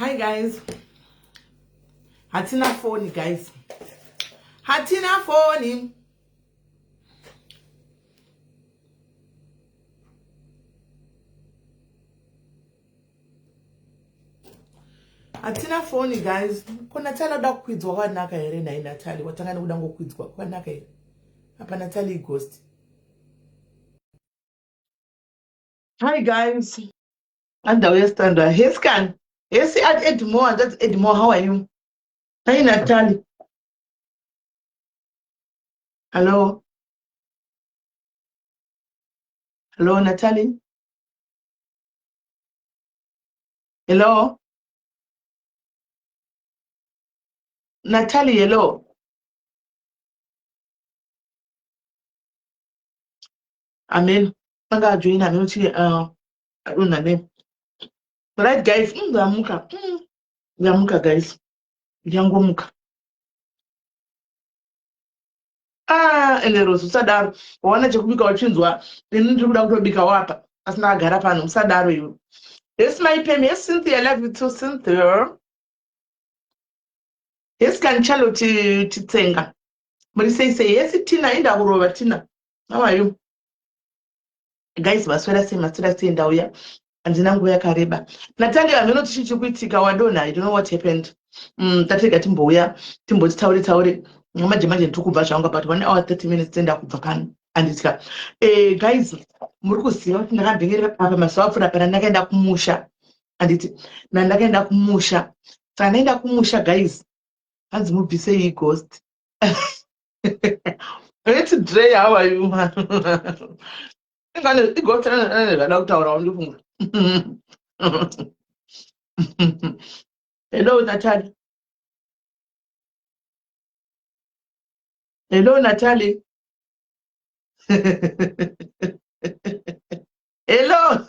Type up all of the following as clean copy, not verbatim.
Hi guys. Hatina phone guys. Hatina phone. Hatina phone guys. Ko Natalie oda kukwidzwa kwanaka here nhai Natalie? Watanga nekuda ngokwidzwa kwanaka here? Apa Natalie ghost. Hi guys. Andauya standard. Hey scan. Hey see at Edmore, that's Edmore. How are you? Hi Natalie. Hello. Hello Natalie. Hello. Natalie, hello. Amen. Anga ajoina ameno chii adonha ne. Right guys, ndamuka. Ndamuka guys. Ndichangomuka. Ah, ende Rose usadaro. Waona chekubika uchinzwa ini ndiri kuda kutobikawo apa asi ndakagara pano usadaro iwe. Yes my Pam, yes Cynthia, I love you too Cynthia. Yes kan Charlotte Chitsenga. Muri sei sei? Yes Tina, inda kurova Tina. How are you? Guys, maswera sei, maswera sei ndauya. Handina nguva yakareba. Natalia hameno tichi chiri kuitika wadonha. I don't know what happened. Tatega timbouya, timboti taure taure. Manje manje ndiri kubva zvangu about 1 hour 30 minutes tenda kubva pano. Anditya. Guys, muri kuziva kuti ndakambenge apa mazuva apfuura pana ndakaenda kumusha. Anditi, ndakaenda kumusha. Saka ndaenda kumusha guys. Hanzi mubvise iyi ghost. It's Dre, how are you man? Ingane ighost zvada kutaura undifunga. Hello Natalie. Hello Natalie. Hello.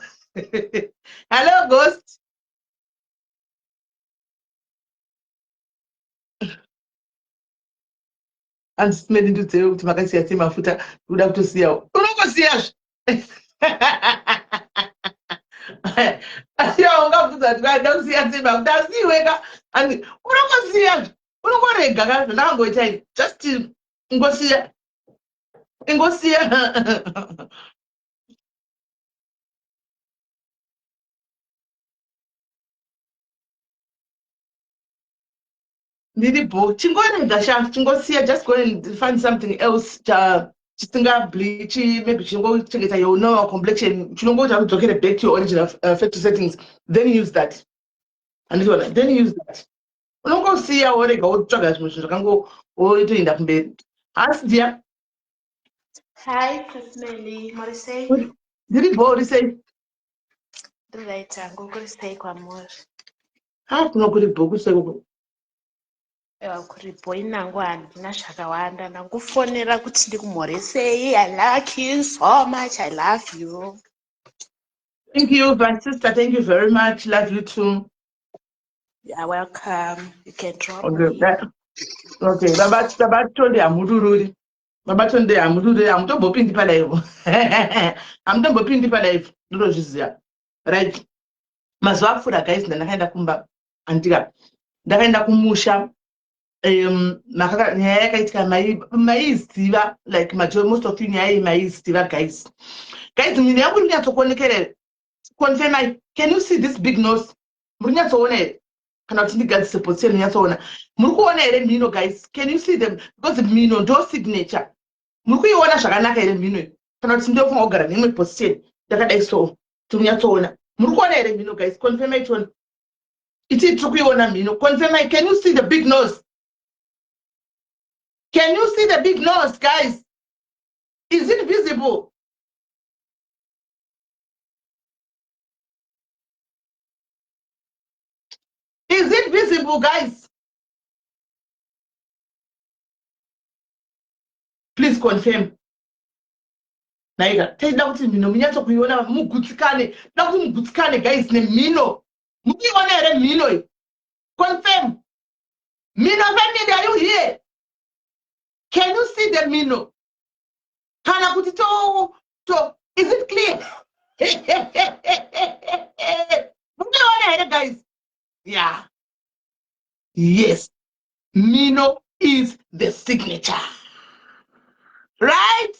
Hello ghost. Hanzi simeni ndiudzewe kuti makasiya sei mafuta kuda kutosiyawo. Unongosiyazve. Asiya ungabvunza kuti vaida kusiya sei mafuta asi iweka hanzi unongosiyazve. Unongorega ka zvandakangoita ini. Just ingosiya. Ingosiya. Ndiri bho. Chingorega sha, chingosiya just go and find something else cha chisinga bleach maybe chingochengeta your normal complexion chinongoita kudzokere back to your original factory settings then use that. Handitiona then use that. Unongosiya worega wotsvaga zvimwe zvinhu zvakango wotoenda kumberi. Hasi dear. Hi, Chrismeli. Muri sei? Ndiri bho, uri sei? Ndiri right hangu, kuri sei kwamuri? Ha, kuno kuri bho, kuri sei koko? Ewa kuri bho inangu handina zvakawanda. Ndangofonera kuti ndikumhoresei. I like you so much. I love you. Thank you, my sister. Thank you very much. Love you too. You are welcome. You can drop Okay, me. that, okay. Baba, Baba Tonde hamurururi. Baba Tonde hamurururi. Hamutombopindi palive. Hamutombopindi palive. Ndinozviziva. Right. Mazuva apfuura guys ndakaenda kumba. Andika. Ndakaenda kumusha. Nyaya yakaitika maiziva like majority most of you nyaya iyi maiziva guys. Guys, mhino yangu iri kunyatsokuonekera here? Confirm I. Can you see this big nose? Muri kunyatsoona here? Kana kuti ndigadzise position munyatsoona. Muri kuona here mhino guys? Can you see them? Because mhino ndo signature. Muri kuiona zvakanaka here mhino iyi? Kana kuti ndofunga kugara neimwe position ndakadai so. Tiri kunyatsoona. Muri kuona here mhino guys? Confirm it on. Iti tiri kuiona mhino. Confirm I. Can you see the big nose? Can you see the big nose guys? Is it visible? Is it visible guys? Please confirm. Naika, taida kuti mhino munyatso kuiona mugutsikane. Da kuti mugutsikane guys nemhino. Mukuiona here mhino iyi? Confirm. Mhino family, are you here? Can you see the mhino? Kana kuti to is it clear? Mukuiona here guys? Yeah, yes, mhino is the signature, right?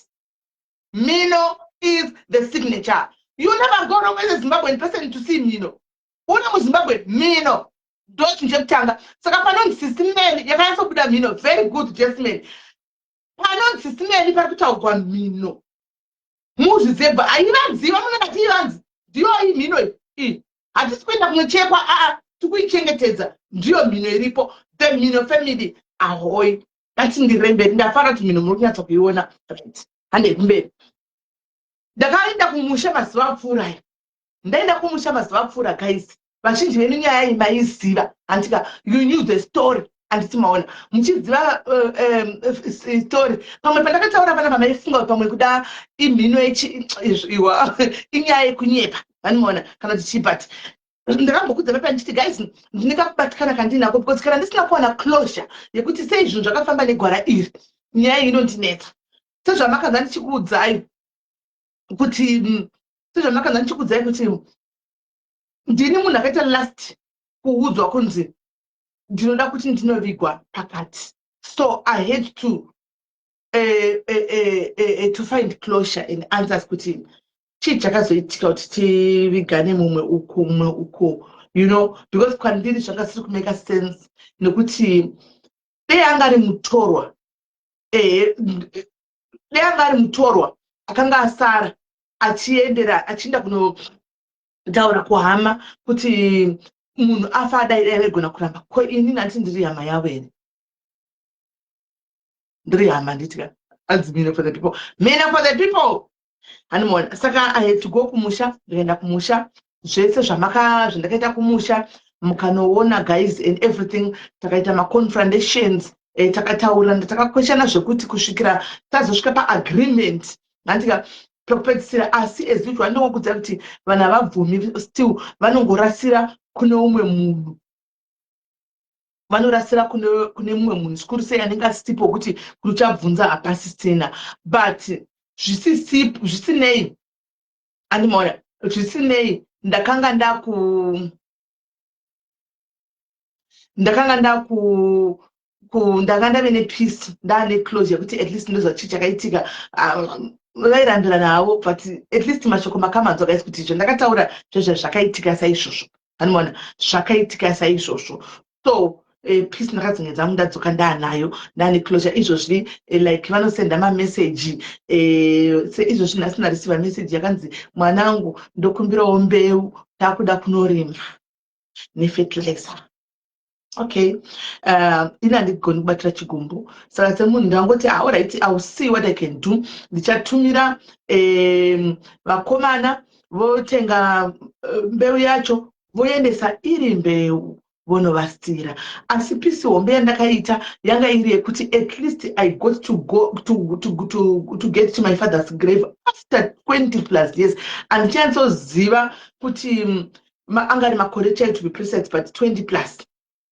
Mhino is the signature. You never go wrong as a Zimbabwean person to see mhino. Une muZimbabwe, mhino ndo chinhu chekutanga. Saka panonzi Sisi Melly, yakanyatsobuda mhino. Very good, gentlemen. Panonzi Sisi Melly, pari kutaurwa mhino. Muzvizebha haivanziva, munongati ivanzi ndiyo iyi mhino iyi. Hatisi kuenda kunochekwa, aa, tikuichengetedza. Ndiyo mhino iripo, the mhino family. Ahoi, ngatindiremberi. Ndafara kuti mhino muri kunyatsa kuiona. Right, handei kumberi. Ndakaenda kumusha mazuva apfuura. Ndaenda kumusha mazuva apfuura, guys. Vazhinji venyu nyaya iyi maiziva, handika? You knew the story, handiti? Maona muchiziva story. Pamwe pandakataura pana pamaifunga pamwe kuda imhino iwa inyaya yekunyepa, vanimaona kana kuti chii, but ndakambokudza pepa ndichiti, guys, ndine kakubatikana kandinako, because kana ndisina kuwana closure yekuti sei zvinhu zvakafamba negwara iri, nyaya iyi inondinetsa. Sezvamakanza ndichikuudzai kuti ndini munhu akaita last kuudzwa kunzi ndinoda kuti ndinovigwa pakati. So I had to find closure and answers kuti chii chakazoitika kuti tivigane mumwe uku, mumwe uku, because kwandiri zvanga siri kumake sense, nekuti dei anga ari mutorwa, ehe, dei anga ari mutorwa akanga asara achiendera, achienda kunotaura kuhama kuti munhu afa adai, dai vaigona kuramba. Ko inini handiti ndiri hama yavo here? Ndiri hama, nditya anzi mhino for the people, mhino for the people, handimaona? Saka I had to go kumusha. Ndikaenda kumusha, zvese zvamaka zvandakaita kumusha mukanoona, guys, and everything. Takaita maconfrontations, takataurana, takakweshana zvekuti kusvikira tazosvika paagreement, handika, pekupedzisira. Asi as usual, ndinongokudza kuti vanhu havabvumi, still vanongorasira kune umwe munhu, vanorasira kune mumwe munhu, zvikuru sei anenge asisipo, kuti uchabvunza hapasisina. But zvisinei, andimaona, zvisinei, ndakanga ndave nepeace, ndaane closure yekuti at least ndoziva chii chakaitika. Vairambirana havo, but at least mashoko makamanzwa, guys, kuti izvo ndakataura zvezvo zvakaitika saizvozvo, anomaona, zvakaitika saizvozvo. So peace ndakadzinge dzangu ndadzoka ndaanayo, ndaane closure izvozvi. Like vanosenda mameseji seizvozvi. Nhasi ndareceiva meseji yakanzi, "Mwanangu, ndokumbirawo mbeu, takuda kunorima nefertilizer." Okay, ini handigoni kubatira chigumbu, saka semunhu ndangoti, "Alright, I will see what I can do." Ndichatumira vakomana votenga mbeu yacho, voendesa iri mbeu, vonovasira. Asi peace hombe yandakaita yanga iri yekuti at least I got to go to get to my father's grave after 20 plus years. Handichanyatsoziva kuti anga ari makore chai, to be precise, but 20 plus,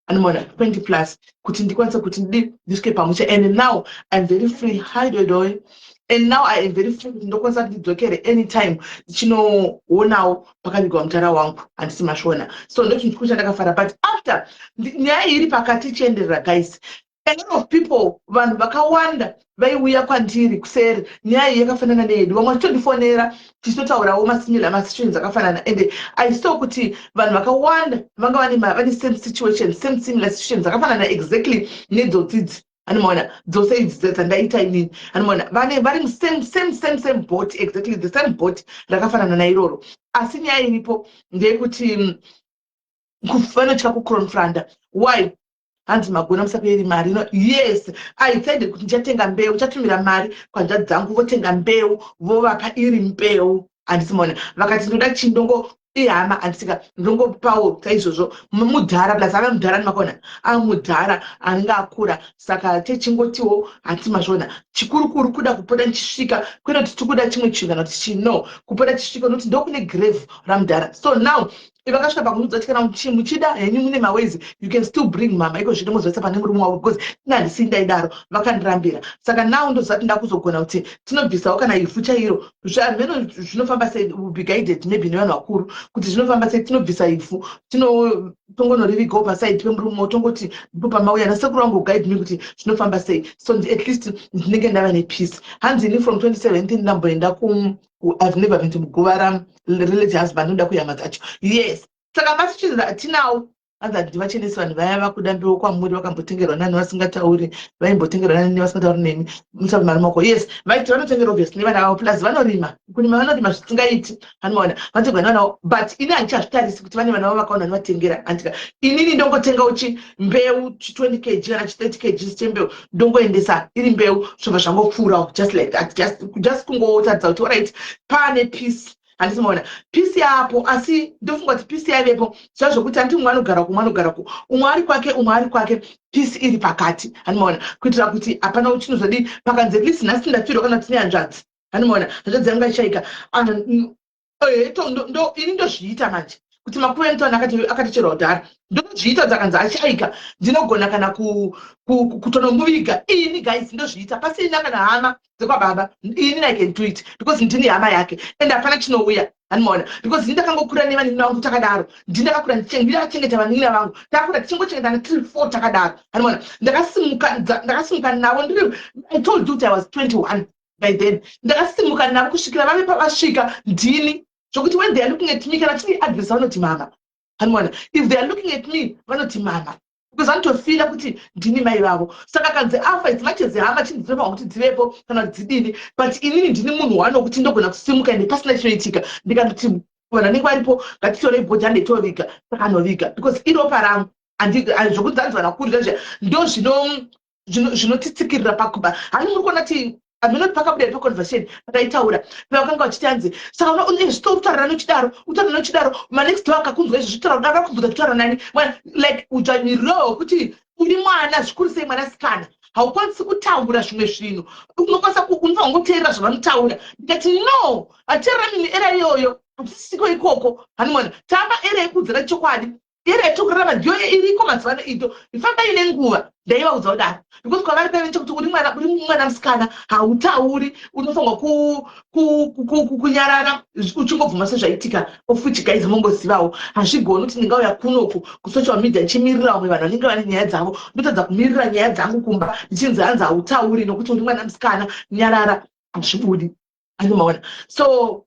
anomaona, 20 plus, kuti ndikwanise kuti ndisvike pamusha. And now I'm very free. Hi, dodoi. And now I am very free kuti ndokwanisa kuti ndidzokere anytime ndichinoonawo pakavigwa mutara wangu, handisi mashona? So ndo chinhu chikuru chandakafara. But after nyaya iri pakati ichienderera, guys, a lot of people, vanhu vakawanda vaiuya kwandiri kuseri, nyaya iyi yakafanana neyedu. Vamwe vachitondifonera tichitotaurawo masimilar masituations akafanana. And I saw kuti vanhu vakawanda vanga vane same situation, same similar situations akafanana exactly nedzodzidzi, anomaona, dzose idzi dzandaita inini, anomaona, vane vari musame same same same boat, exactly the same boat rakafanana nairoro. Asi nyaya iripo ndeyekuti vanotya kuconfronta. Why? Hanzi, "Magona, musaperi mari." No, yes, I decided kuti ndichatenga mbeu, ndichatumira mari kwanzvadzi dzangu, votenga mbeu, vovapa iri mbeu, handisi maona? Vakati ndoda chindongo ihama, handisika, ndongopawo saizvozvo. Mudhara plus ava mudhara, ndimakona amudhara anenge akura, saka techingotiwo, handisi mazviona? Chikurukuru kuda kupota ndichisvika, kwete kuti tikuda chimwe chinhu kana kuti chino kupota tichisvika, nokuti ndokune grave ramudhara. So now Vakasvika pakunudza kuti kana muchida henyu, mune maways, you can still bring mama iko zvino, mozoisa pane murume wavo, because ina handisi ndaidaro, vakandirambira. Saka now ndoziva kuti ndakuzogona kuti tinobvisawo kana ivhu chairo. Mheno zvinofamba sei, will be guided maybe nevanhu vakuru kuti zvinofamba sei. Tinobvisa ivhu, tongonorivigawo paside pemurume, tongoti ndipo pamauya nasekuru vangu. Guide me kuti zvinofamba sei, so at least ndinenge ndava nepeace. Hanzi ini from 2017 ndamboenda ku, I've never been to muguva relate husband, noda kuyama dzacho. Yes, saka masituations atinawo, hanzi handivachenesi vanhu vaya vakuda mbeu kwamuri, vakambotengerwa nani vasingatauri, vaimbotengerwa nani vasingatauri nemi, musape mari mako. Yes, vaiti vanotengerwa obviously nevana vavo, plus vanorima, kurima vanorima zvisingaiti. Hanomaona vanotengerwa nevana vavo, but ini handichazvitarisi kuti vane vana vavo vakaona vanovatengera, handika. Inini ndongotenga uchi mbeu chi20 kg kana chi30 kg chembeu, ndongoendesa iri mbeu, zvobva zvangopfuurawo just like that, just kungotaridza kuti alright, pane peace. Handisi maona peace yapo, asi ndofunga kuti peace yaivepo zvazvokuti handi umwe anogara kumwe, anogara ku umwe ari kwake, umwe ari kwake, peace iri pakati. Handimaona kuitira kuti hapana chinozodii pakanzi at least nhasi ndafirwa kana tine hanzvadzi. Handimaona hanzvadzi yangu aishaika, ini ndozviita manje kuti makuva emutwana akaticherwa kudhara, ndozviita kuti akanzi ashaika, ndinogona kana kutonomuviga ini. Guys, ndozviita pasina kana hama dzekwababa. Ini I can do it because ndini hama yake and hapana chinouya. Handimaona, because ini ndakangokura nevanin'ina vangu takadaro. Ndini ndakakura ndakachengeta vanin'ina vangu, takakura tichingochengeta tiri four takadaro. Handimaona, ndakasimuka navo ndiri, I told you kuti I was 21 by then. Ndakasimuka navo kusvikira vave pavasvika. Ndini zvokuti when they are looking at me, kana tiri address, vanoti mama. Handimaona, if they are looking at me, vanoti mama, because vanotofeela kuti ndini mai vavo. Saka kanzi afa, as much as hama chinhu dzinofanwa kuti dzivepo kana kuti dzidini, but inini ndini munhu wanokuti ndogona kusimuka ende pasina chinoitika, ndikandoti vanhu vanenge varipo, ngatitorei bhodhi, handetoviga. Saka anoviga because iropa rangu. Zvokunzi hanzi vanhu vakuru zvezve ndo zvinotitsikirira pakuba. Hani muri kuona kuti haminoti pakabuda iri paconversation pataitaura, pavakanga vachiti hanzi saka zvitoutaurira nochidaro, utaurira nochidaro, manext door akakunzwa izvo zvitaura kudaro, vakubvunza kutaura nani, like udzvanyiriro hwekuti uri mwana, zvikuru sei mwanasikana, haukwanisi kutaura zvimwe zvinhu, unokwanisa unofanira kungoteerera zvavanotaura. Ndikati no, hateerera mini, era iyoyo hatisisiko ikoko. Hanimona tamba era yekuudzira chokwadi, era yetokurarama ndiyo iriko mazuva ano ito ifambai nenguva. Ndaivaudza kudaro because kwavari paive chekuti uri mwana, uri mwana musikana, hautauri, unofanirwa kunyarara uchingobvuma sezvaitika, of which, guys, mongozivawo hazvigoni kuti ndingauya kunoku kusocial media ndichimirira vamwe vanhu vanenge vane nyaya dzavo, ndotadza kumirira nyaya dzangu kumba, ndichinzi hanzi hautauri nokuti uri mwana musikana, nyarara. Hazvibudi. Andimaona, so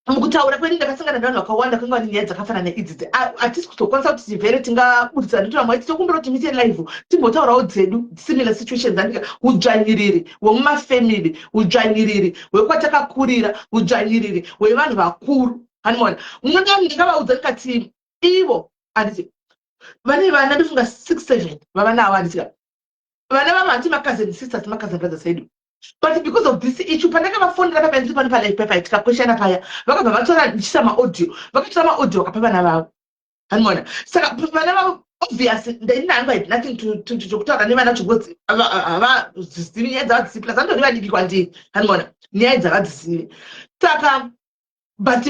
mukutaura kwedu ndakasangana nevanhu vakawanda kanga vane nyaya dzakafanana neidzidzi. Hatisi kuzokwanisa kuti tivhere tingabudisa nekuti vamwe vaiti tokumbira kuti muite live timbotaurawo dzedu similar situations. Andika udzvanyiriri hwemumafamily, udzvanyiriri hwekwatakakurira, udzvanyiriri hwevanhu vakuru. Hanimona munoda ndakavaudza ndikati ivo handiti vane vana, ndofunga six, seven vava navo, handitika vana vavo, handiti macousin sisters, macousin brothers edu, but because of this issue, pandakavafonera papa ndiri pano palive papa, tikakweshana paya, vakabva vatora ndichisa maaudio, vakatora maaudio vakapa vana vavo. Hanimona, saka vana vavo obvious ndaini hangu had nothing chokutaura nevana because havazivi nyaya dzavadzizivi, plus vandori vadiki kwandiri. Hanimona nyaya dzavadzizivi, saka but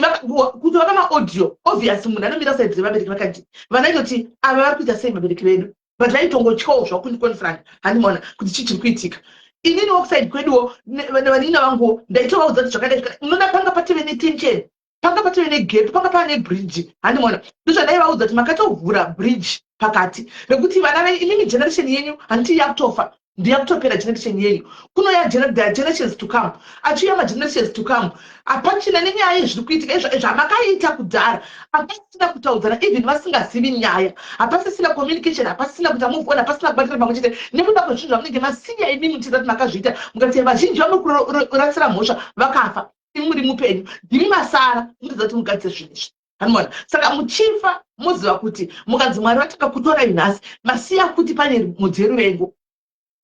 kuti vaka maaudio, obvious munhu anomira side revabereki vakati vana itoti ava vari kuita sei vabereki vedu, but vaitongotyawo zvakundiconfront. Handimaona kuti chii chiri kuitika. Inini wokuside kweduwo nevanina vanguwo ndaitovaudza kuti zvakadai zvakadai. Unoona panga patove netension, panga patove negap, panga pava nebridge. Handimaona ndozvandaivaudza kuti makatovhura bridge pakati rekuti vana venyu imimi, generation yenyu handiti yakutofa, ndiyakutopera generation yenyu, kunoya there are generations to come, achiuya magenerations to come, hapachina nenyaya yezviri kuitika izvo zvamakaita kudhara. Hapasisina kutaudzana, even vasingazivi nyaya, hapasisina communication, hapasisina kuita move on, hapasisina kubatira pamwe chete nekuda kwezvinhu zvamunenge masiya imimi muchiita kuti makazviita. Mukati vazhinji vamuri kurasira mhosva vakafa, imi muri mupenyu, ndimi masara mutoziva kuti mugadzise zvinhu izvi. Hanimona, saka muchifa moziva kuti mukanzi Mwari vatanga kutorai nhasi, masiya kuti pane mudzi yeruvengo.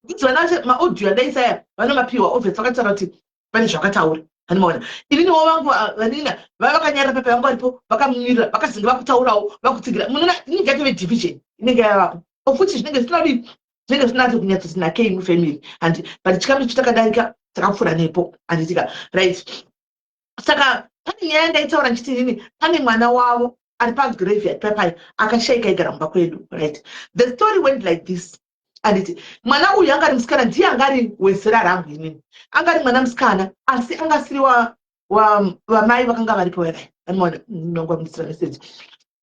Kuti vana vacho maaudio andaisaya vanomapiwa, obvious vakataura kuti pane zvakataura. Handimaona ininiwo vangu vanina vava vakanyarara pepa vangu varipo vakamirira, vakazinge vakutaurawo vakutsigira. Munoona inenge yatove division inenge yavapo, of which zvinenge zvisina kudii, zvinenge zvisina kunyatsoti nakei mufamily handi, but chikamu icho takadarika, takapfuura nepo, handitika? Right. Saka pane nyaya yandaitaura ndichiti inini pane mwana wavo ari pagraveyard papai akashaika aigara mumba kwedu, right? The story went like this. Anditi mwana uyu anga ari musikana, ndiye anga ari wezera rangu inini, anga ari mwana musikana, asi anga asiri wamai vakanga varipo vevai. Anoona nongwamudisira message.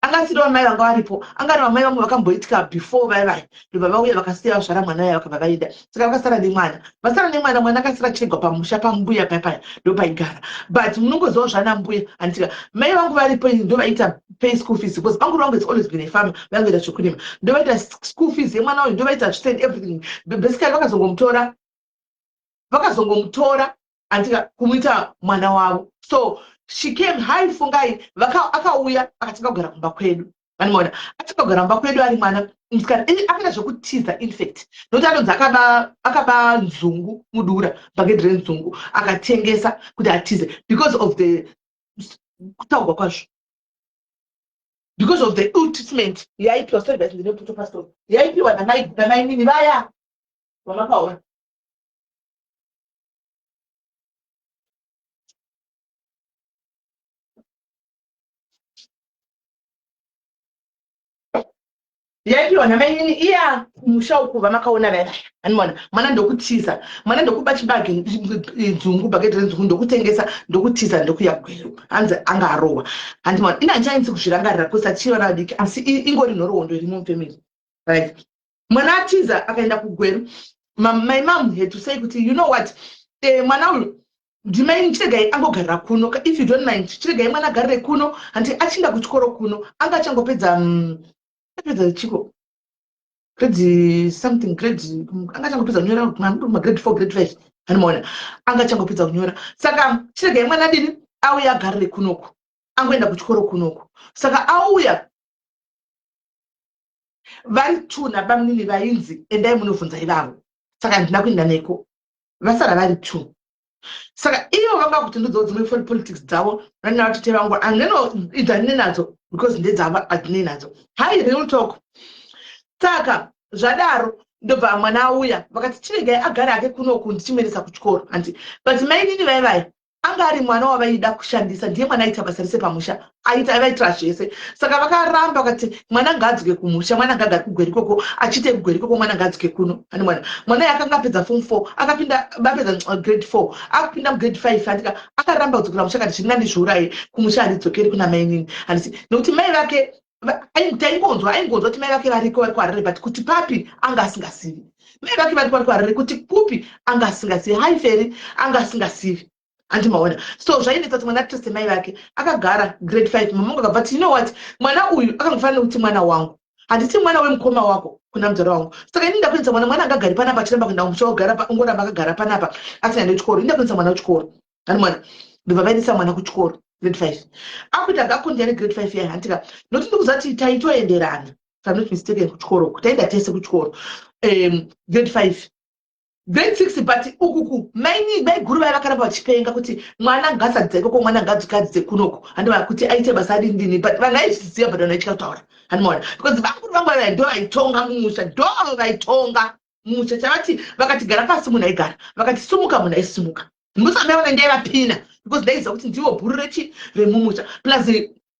Anga asiri wamai vanga varipo, anga ari vamai vamwe vakamboitika before vaivai, ndobva vauya vakasiya vazvara mwana vaya, vakabva vaenda. Saka vakasara nemwana, vasara nemwana, mwana akasara chegwa pamusha pambuya paipaya, ndopaigara. But munongozivawo zvana mbuya, handitika mai vangu varipo ini ndovaita pay school fees, because uncle vangu has always been a farmer, vaingoita zvekurima, ndovaita school fees yemwana uyu, ndovaita zvese and everything. Basically vakazongomutora, vakazongomutora, andika kumuita mwana wavo. So she came hi Fungai, akauya akatanga kugara kumba kwedu. Vanomaona atanga kugara kumba kwedu ari mwana musikana. Akaita zvekutiza infact, nokuti anonzi akaba akaba nzungu mudura, bhaketi renzungu akatengesa kuti atize because of the kutaurwa kwazvo, because of the ill treatment yaipiwa. Sorry guys, ndine puto pastor yaipiwa namainini vaya vamakaona. Yaipiwa namainini iya kumusha uku vamakaona vaya vaya. Anoona mwana ndokutiza, mwana ndokuba chibage nzungu, bhaketi renzungu, ndokutengesa, ndokutiza, ndokuya Gweru. Hanzi anga arohwa. Handimaona ini handichainzi kuzvirangarira kusi achiri vana vadiki, asi ingori nhoroondo irimo mufamily, right? Mwana atiza akaenda kuGweru. My mom had to say kuti, you know what, mwana uyu ndimai, chiregai angogarira kuno, if you don't mind, chiregai mwana agarire kuno. Handi achinda kuchikoro kuno, anga achangopedza apedza chiko, grade something, grade, anga achangopedza kunyora magrade 4, grade 5, anomaona anga achangopedza kunyora. Saka chiregai mwana adini, auya agarire kunoku, angoenda kuchikoro kunoku. Saka auya vari two nabamunini, vainzi endai munobvunza ivavo. Saka handina kuenda neko, vasara vari two. Saka ivo vanga kuti ndodzawo dzimwe politics dzavo nana vatete vangu, handino idzo handine nadzo because ndedzavo, handine nadzo. Hi real talk. Saka zvadaro ndobva mwana auya, vakati chiregai agare ake kunoku, ndichimuendesa kuchikoro, handi. But mainini vai vai anga ari mwana wavaida kushandisa, ndiye mwana aita basa rese pamusha, aita aivaitira zvese. Saka vakaramba, vakati mwana ngaadzoke kumusha, mwana ngaagare kuGweru ikoko, achiite kuGweru ikoko, mwana ngaadzoke kuno. Ane mwana, mwana akanga apedza form 4, akapinda apedza grade 4, akupinda mugrade 5, andika akaramba kudzokera musha, akati zviri ndizviuraye, kumusha handidzokeri kuna mainini, handisi nekuti mai vake taingonzwa, aingonzwa kuti mai vake variko, vari kuHarare, but kuti papi anga asingazivi. Mai vake variko, vari kuHarare, kuti kupi anga asingazivi. Haiferi anga asingazivi, andimaona. So zvainetsa kuti mwana ateste mai vake. Akagara grade 5, mama vangu akabva ti, you know what, mwana uyu akangofanira nekuti mwana wangu, handiti mwana wemukoma wako kuna muzvara wangu. Saka ini ndakuendesa mwana, mwana angagari panapa achiramba kuenda kumusha, ogara ongoramba akagara panapa asingaende kuchikoro. Ini ndakuendesa mwana kuchikoro, ani mwana ndobva vaendesa mwana kuchikoro grade 5. Akuita ngakundiyani grade 5 yayi, handika nokuti ndikuziva kuti taitoenderana, if I'm not mistaken, kuchikoro taenda tese kuchikoro, grade 5, grade 6. But ukuku maini maiguru vaya vakaramba vachipenga kuti mwana ngaasadzidza ikoko, mwana ngadzikadzidze kunoko, handiva kuti aite basa adini dini. But vanhu vaizviziva, but vanhu vaitya kutaura, handimaona, because vakuru vangu vaya ndo vaitonga mumusha, ndo vaitonga mumusha. Chavati vakati gara pasi, munhu aigara, vakati sumuka, munhu aisimuka. Ndosaka ndaivapina, because ndaiziva kuti ndivo bhuru rechi remumusha, plus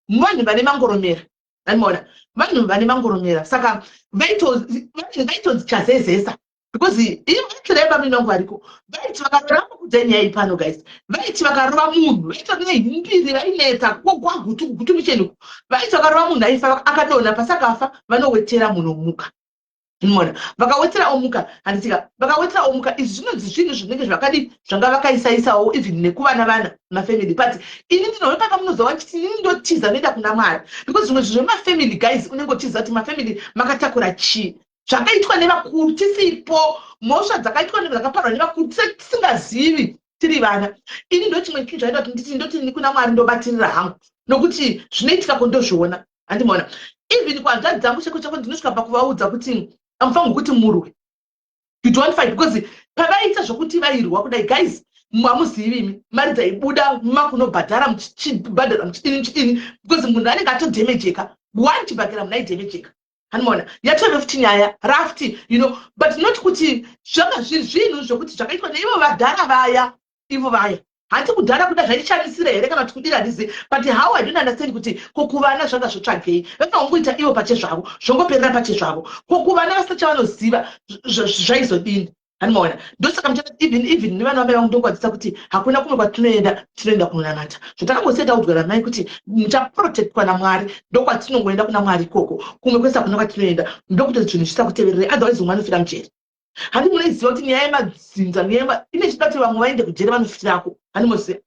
vanhu vane mangoromera, andimaona vanhu vane mangoromera. Saka vaitonzi chazezesa, because ivo vacho bamini vangu variko, vaiti vakaramba kudza nyaya iyi pano guys, vaiti vakarova munhu, vaitori nehimbiri, vainetsa kwaGutu, Gutu Mission, vaiti vakarova munhu aifa akadonha pasi, akafa, vanowetera munhu muka. Mona vakawetera omuka, handitika vakawetera omuka. Izvi zvinonzi zvinhu zvinenge zvakadi zvanga vakaisaisawo even nekuvana vana mafamily. But ini ndinowe paka munozova chiti ini ndotiza, noenda kuna Mwari, because zvimwe zvinhu zvemafamily guys, unenge uchiziva kuti mafamily makatakura chii, zvakaitwa nevakuru tisipo, mhosva dzakaitwa dzakaparwa nevakuru tisingazivi tiri vana. Ini ndo chimwe chinhu chaita kuti nditi ndoti kuna Mwari ndobatirira hangu, nokuti zvinoitika ko ndozviona, handimaona. Even kuhanzvadzi dzangu cheko chako, ndinosvika pakuvaudza kuti amufanirwi kuti murwe, you don't fight, because pavaiita zvokuti vairwa kudai guys, hamuzivi imi mari dzaibuda makunobhadhara, muchibhadhara, muchidini muchidini, because munhu anenge atodhemejeka one chibhakera, munhu aidhemejeka, handimaona. Yatove futi nyaya rafuti, but not kuti zvanga zvinhu zvokuti zvakaitwa neivo vadhara vaya, ivo vaya. Hanti kudhara kuda zvaishamisira here kana kuti kudira, handizivi. But how, I don't understand kuti ko kuvana zvanga zvotsvagei. Vakangongoita ivo pachezvavo, zvongoperera pachezvavo. Ko kuvana vasina chavanoziva zvaizodini? Hanimaona? Ndosaka muchana even nevana vamai vangu ndongwadzisa kuti hakuna kumwe kwatinoenda, tinoenda kunonamata. Zvatakangosiya taudzwa namai kuti muchaprotectwa naMwari, ndokwatinongoenda kuna Mwari ikoko. Kumwe kwese hakuna kwatinoenda, ndokuti zvinhu zvisakutevererei, otherwise umwe anofira mujeri. Handi munoiziva kuti nyaya yemadzinza, nyaya ine chida kuti vamwe vaende kujeri, vanofirako. Handimoziva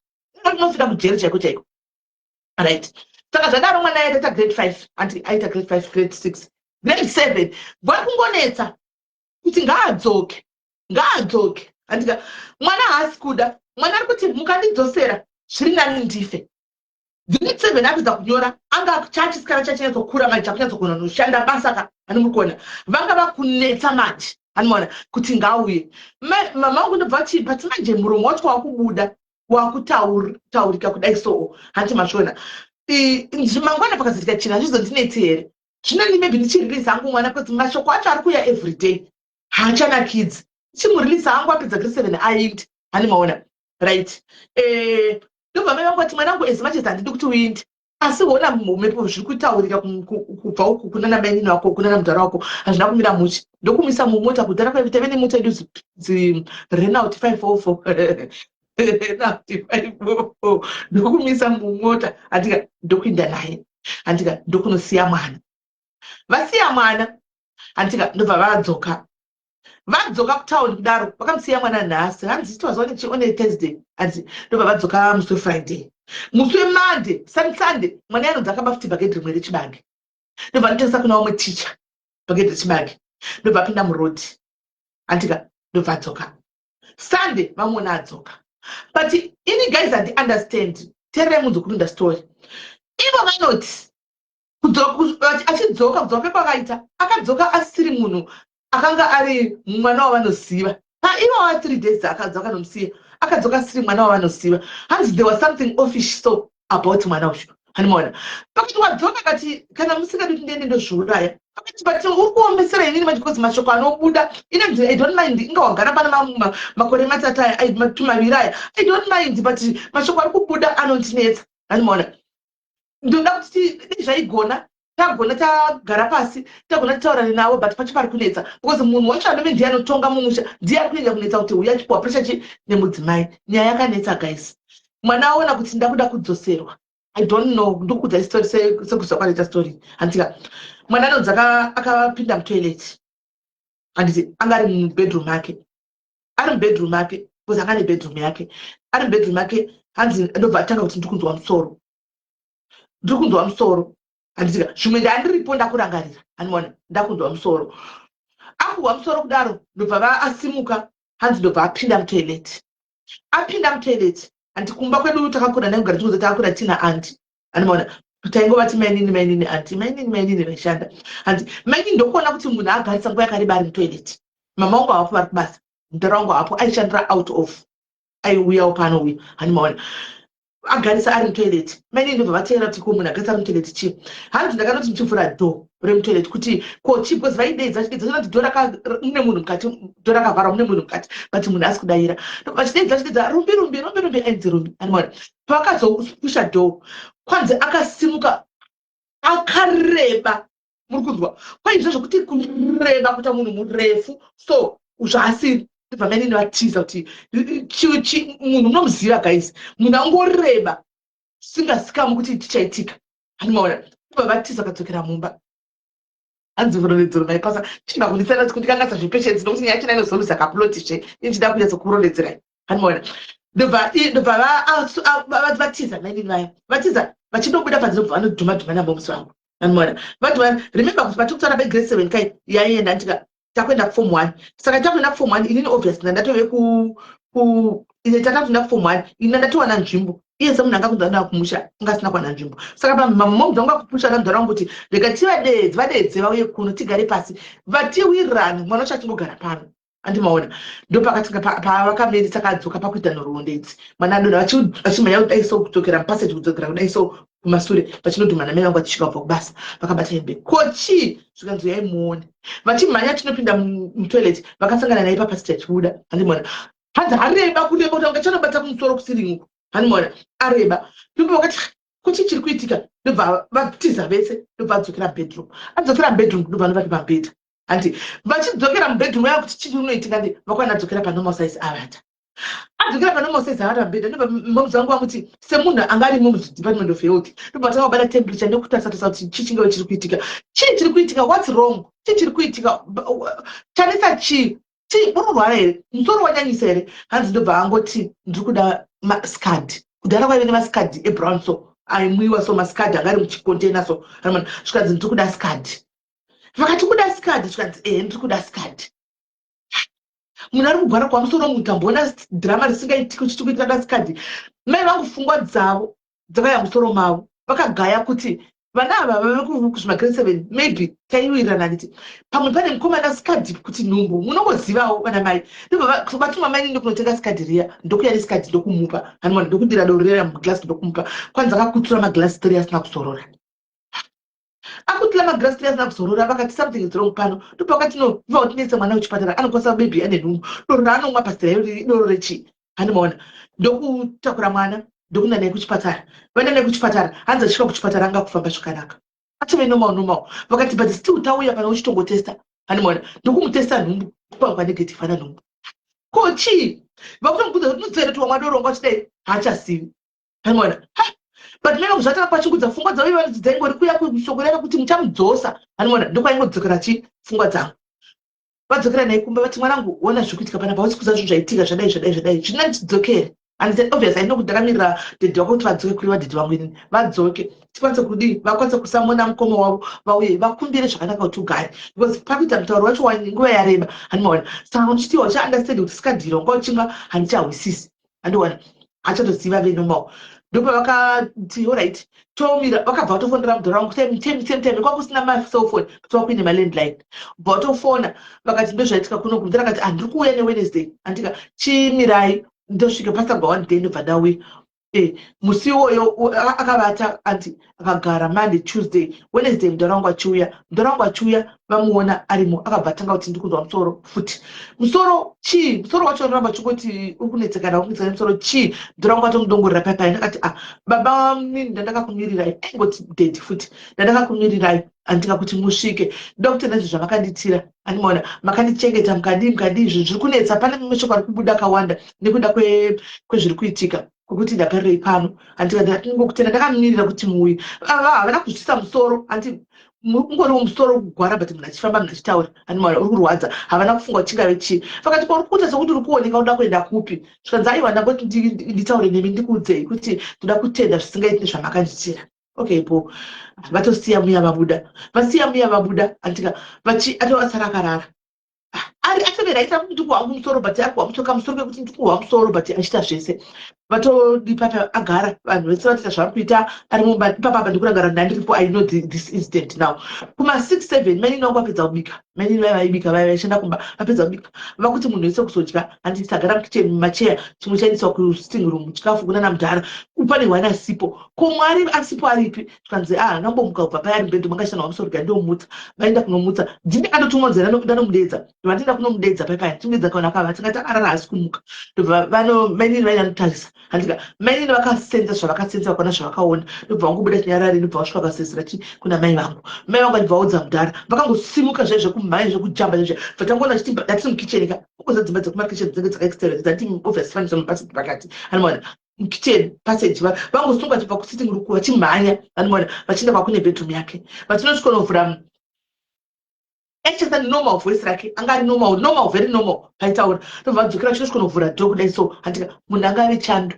vanofira kujeri chaiko chaiko, right? Saka zvadaro, mwana aita grade 5, anti aita grade 5, grade 6, grade 7, vari kungonetsa kuti ngaadzoke, ngaadzoke. Handika mwana haasi kuda. Mwana ari kuti mukandidzosera zviri nani ndife. Grade 7 apedza kunyora, anga chachisikana chachinyatsokura manje, chakunyatsogona noshanda basa ka. Hani muri kuona vanga vakunetsa manje, hanimaona, kuti ngauye. Mama vangu ndobva vati, but manje muromo wacho wakubuda, wakutaurika kudai, so hanti mazviona mangwana pakazoitika chinhu, hazvizondinetsi here? Zvinoni maybe ndichirelease hangu mwana, because mashoko acho ari kuuya everyday, haachanakidzi. Chimurelease hangu apedza grade 7 aindi. Hani maona? Right. Ndobva mai vangu vati, mwanangu, as much as handidi kuti uinde, asi hona mhepo zviri kutaurika kubva uku kunana mainini wako, kunana mudhara wako, hazvina kumira mushe. Ndokumisa mumota. Kudhara kwaivi taive nemota yedu, Renault 504, Renault 504. Ndokumisa mumota, handika, ndokuinda naye, handika, ndokunosiya mwana. Vasiya mwana, handika, ndobva vadzoka. Vadzoka kutauni kudaro, vakamusiya mwana nhasi, hanzi it was on a Thursday, hanzi ndobva vadzoka musi weFriday. Musi weMonday, Sunday, mwana yanonzi akaba futi bhagedhi rimwe rechibage. Ndobva anotengesa kuna vamwe ticha bhagedhi rechibage. Ndobva apinda murodhi, handika, ndobva adzoka Sunday, vamuona adzoka. But ini guys, handi understand. Tererai munzi kurunda story. Ivo vanoti achidzoka, kudzoka kwakaita, akadzoka asiri munhu akanga ari mwana wavanoziva. Paiva wa 3 days akadzoka nomusiya, akadzoka asiri mwana wavanoziva. Hanzi there was something offish so about mwana uyu. Hanimaona? Pakati wadzoka kati, kana musingadi kuti ndiende, ndozviuraya. Pakati, but uri kuomesera inini manje, because mashoko anobuda inonzi, I don't mind inga wagara pana makore 3 aya, 2 aya, I don't mind, but mashoko ari kubuda anondinetsa. Hanimaona? Ndoda kuti dei zvaigona, tagona tagara pasi, tagona titaurane navo, but pacho pari kunetsa because munhu wacho anove ndiye anotonga mumusha ndiye ari kunyanya kunetsa kuti uya achipiwa pressure chi nemudzimai. Nyaya yakanetsa guys. Mwana aona kuti ndakuda kudzoserwa. I don't know, ndikukudza story sekuziva kwanoita story, handika? Mwana anonzi akapinda mutoilet, handiti? Anga ari mubedroom make, ari mubedroom make, because anga nebedroom yake. Ari mubedroom make, hanzi ndobva atanga kuti, ndikunzwa musoro, ndiri kunzwa musoro, handitika? Zvimwe ndandiripo, ndakurangarira. Handimaona? Ndakunzwa musoro. Akuhwa musoro kudaro, ndobva asimuka, hanzi ndobva apinda mutoilet. Apinda mutoilet, handi kumba kwedu takakura ndaigara tikuza, takakura tina aunty. Handimaona? Taingovati mainini, mainini, aunty, mainini, mainini vaishanda. Hanzi mainini ndokuona kuti munhu agarisa nguva yakareba ari mutoilet. Mama wangu havapo, vari kubasa. Mudhara wangu hapo, aishandira out of, aiuyawo paanouya. Handimaona? Agarisa ari mutoilet. Mainini ndobva vateera kuti ko munhu agarisa ari mutoilet chii? Hanzi ndakanoti ndichivhura door remutoilet kuti ko chii, because vaideedza, vachideedza kuti door mune munhu mukati, door rakavharwa, mune munhu mukati, but munhu asi kudayira. Vachideedza, vachideedza, "Rumbi, Rumbi, Rumbi, Rumbi," ainzi Rumbi. Handimaona? Pavakazopusha door, kwanzi akasimuka akareba. Muri kunzwa? Kwaizvo zvokuti kureba kuita munhu murefu so zvaasiri. Ndibva mainini vatiza kuti munhu unomuziva guys, munhu angoreba singasikamu kuti chichaitika. Handimaona? Ndibva vatiza, vakadzokera mumba. Hanzi rondedzero maipasa chibva kundisana kundikangasa zvepatience, nokuti nyaya yachona inozoluza kaplot zve inchida kunyatsokurondedzerai. Handimaona? Ndobva vatiza mainini vaya, vatiza vachindobuda panze, ndobva vanodhuma dhuma namomusi vangu. Handimaona? Vadhuma. Remember kuti patikutaura pagrade 7 kai yaienda, ndika takuenda kuform 1. Saka takuenda kuform 1, inini obviously ndandatove ku takatoenda kuform 1, ini ndatowana nzvimbo. Iye semunhu anga kunzi anoda kumusha, anga asina kuwana nzvimbo. Saka mamomzi vangu akupusha namudhara wangu kuti rega tivadedze, vadedze vauye kuno, tigare pasi, vatiwirirane, mwana wacho achingogara pano. Andimaona? Ndopakatinga pavakamerisa akadzoka pakuita nhoroondo idzi. Mwana adona vachimhanya kudai so, kudzokera mupassage, kudzokera kudai so kumasure, vachinodhuma namai vangu vachisvika kubva kubasa, vakabata hembe. Ko chii? Zvikanzi yaimuone. Vachimhanya tinopinda mutoilet, vakasangana naye papassage achibuda. Handimaona? Hanzi hareba, kureba kuti anga chanobata kumusoro kuceiling uko. Hanimona areba. Ndobva vakati, "Kuchi chiri kuitika?" Ndobva vatiza vese, ndobva adzokera bedroom. Adzokera bedroom, ndobva novati pamubhedha. Handi vachidzokera mubedroom yavo kuti chii unoitika, ndi vakwana adzokera panormal size, avata. Adzokera panormal size, avata pamubhedha. Ndobva mumzi vangu vamuti, semunhu anga arimo mudepartment of health, ndobva tanga kubata temperature nekutarisa tarisa kuti chii chingave chiri kuitika, chii chiri kuitika, what's wrong, chii chiri kuitika, chanetsa chii, chii, uri kurwara here, musoro wanyanyisa here? Hanzi ndobva angoti, "Ndiri kuda maScud." Kudhara kwaive nemaScud ebrown, so aimwiwa, so maScud anga ari muchicontainer. So zvikanzi, "Ndiri kuda Scud." Vakati, "Kuda Scud?" Zvikanzi, "Ehe, ndiri kuda Scud." Munhu ari kugwara kwamusoro, munhu tamboona dhirama risingaitiki, uchiti kuitira da Scud. Mai vangu pfungwa dzavo dzakauya musoro mavo, vakagaya kuti vana ava vave kuzvimagrade 7, maybe taiwirirana nditi pamwe pane mukomana Scud, kuti nhumbu, munongozivawo vana mai. Ndobva vatuma mai ndokunotenga Scud riya, ndokuya neScud, ndokumupa. Hanimona ndokudira doro riya muglass, ndokumupa. Kwanzi akakutura maglasi 3 asina kuzorora. Akutira magrasi 3 asina kuzorora, vakati, "Something is wrong pano." Ndopakati, "No, iva utinetse mwana wechipatara, anokwanisa maybe ane nhumbu, doro raanomwa pasira idoro rechii?" Handimaona ndokutakura mwana, ndokuna naye kuchipatara. Vaenda naye kuchipatara. Hanzi achisvika kuchipatara, anga kufamba zvakanaka, atove normal normal. Vakati, "But still tauya pana uchitongotesta." Handimaona ndokumutesta nhumbu, kwanga negative, ana nhumbu. Ko chii? Vakutomubvunza kuti unodzera kuti wamwa doro, wanga uchidai, haachazivi. Handimaona, but mai vangu zvatanga kwachingudza pfungwa dzavo, ivanoti dzaingori kuya kushoko rera kuti muchamudzosa. Handimaona ndokwaingodzokera chi pfungwa dzangu. Vadzokera naye kumba, vati, "Mwanangu, ona zviri kuitika panapa, hausi kuziva zvinhu zvaitika, zvadai, zvadai, zvadai, zvina tidzokere." And said, obvious, I know kuti ndakamirira dhedhi wako kuti vadzoke, kureva dhedhi vangu inini, vadzoke tikwanise kudii, vakwanise kusamona mukoma wavo, vauye vakumbire zvakanaka kuti ugare, because pakuita mutauro wacho nguva yareba. Handimaona saka uchitiwa uchaunderstand kuti Scud iro wanga uchimwa, handichahwisisi. Handiona achatoziva venormal. Ndopavakati, "Alright, tomira." Vakabva vatofonera mudhara wangu. Same time kwakusina macellphone, kuti wakuine malandline. Bva vatofona, vakati, "Ndozvaitika kuno." Mudhara akati, "Handiri kuuya neWednesday, andika chimirai ndosvika pasagwa one day, ndobva ndauya." Musi iwoyo akavata, anti akagara Monday, Tuesday, Wednesday. Mudhara wangu achiuya, mudhara wangu achiuya, vamuona arimo. Akabva atanga kuti, "Ndikunzwa musoro futi, musoro chii? Musoro wacho unoramba uchingoti uri kunetsekana, uri kunetsekana musoro chii?" Mudhara wangu atomudongorera paipai, ndakati, "Ah, baba mini, ndandakakumirirai." Aingoti daddy futi. "Ndandakakumirirai, andika kuti musvike. Ndoda kutenda izvo zvamakandiitira. Andimaona makandichengeta, mukadii, mukadii. Zvinhu zviri kunetsa, pane mashoko ari kubuda akawanda nekuda kwezviri kuitika, kwekuti ndagarirei pano. Handingokutenda, ndakamirira kuti muuye." Ava havana kuzvisa musoro, handi ungoriwo musoro kugwara, but munhu achifamba, munhu achitaura, handimaona uri kurwadza. Havana kufunga kuti chingave chii. Vakati, "Kwauri kuita sekuti uri kuoneka, uda kuenda kupi?" Zvikanzi, "Aiwa, ndangoti nditaure nemi, ndikuudzei kuti ndoda kutenda zvisingaiti nezvamakandiitira." Okay po, vatosiya muya vabuda, vasiya muya vabuda, andika atovasara akarara ari atevera aita kuti ndikuhwa musoro, but ari kuhwa musoro, kamusoro kekuti ndikuhwa musoro, but achiita zvese. Vatodipapa agara, vanhu vese vatoita zvavari kuita, ari mumba ipapapa. Ndikurangara ndandiripo, I know this incident now. Kuma 6, 7, mainini vangu vapedza kubika. Mainini vaiva vaibika, vaiva vaishanda kumba. Vapedza kubika, vakuti munhu wese kuzodya. Handiti tagara mukicheni mumacheya, chimwe chaendeswa kusitting room, chikafu kunana mudhara. Pane hwani asipo. Ko Mwari asipo aripi? Zvikanzi, "A, ndambomuka kubva paya, ari mubhedhu, mangashana wamusoro ga." Ndomutsa, vaenda kunomutsa. Ndini andotumwa nzira, ndanomudedza. Vandienda kunomudedza paipaya, timudedza kaona akava tingati akarara, asi kumuka. Ndobva vano mainini vaenda notarisa. Handika mainini vakasenza zvavakasenza, vakaona zvavakaona, ndobva vangobuda chinyarari, ndobva vasvika vakasezera chi kuna mai vangu. Mai vangu achibva vaudza mudhara. Vakangosimuka zvaizvo kumhanya, zvekujamba zvaizvo. Bva tangoona chiti ndatiri mukicheni ka, ukoza dzimba dzekumakicheni dzinenge dzakaextera, dzati obvious fanisa mupasage pakati. Anomaona kitchen passage, vangosunga chibva kusitting room vachimhanya. Anomaona vachienda kwakune bedroom yake, vachinosvika novhura. Achiita normal voice rake, anga ari normal normal, very normal paitaura. Ndobva vadzokera, vachinosvika novhura door kudai so, handika munhu anga ari chando.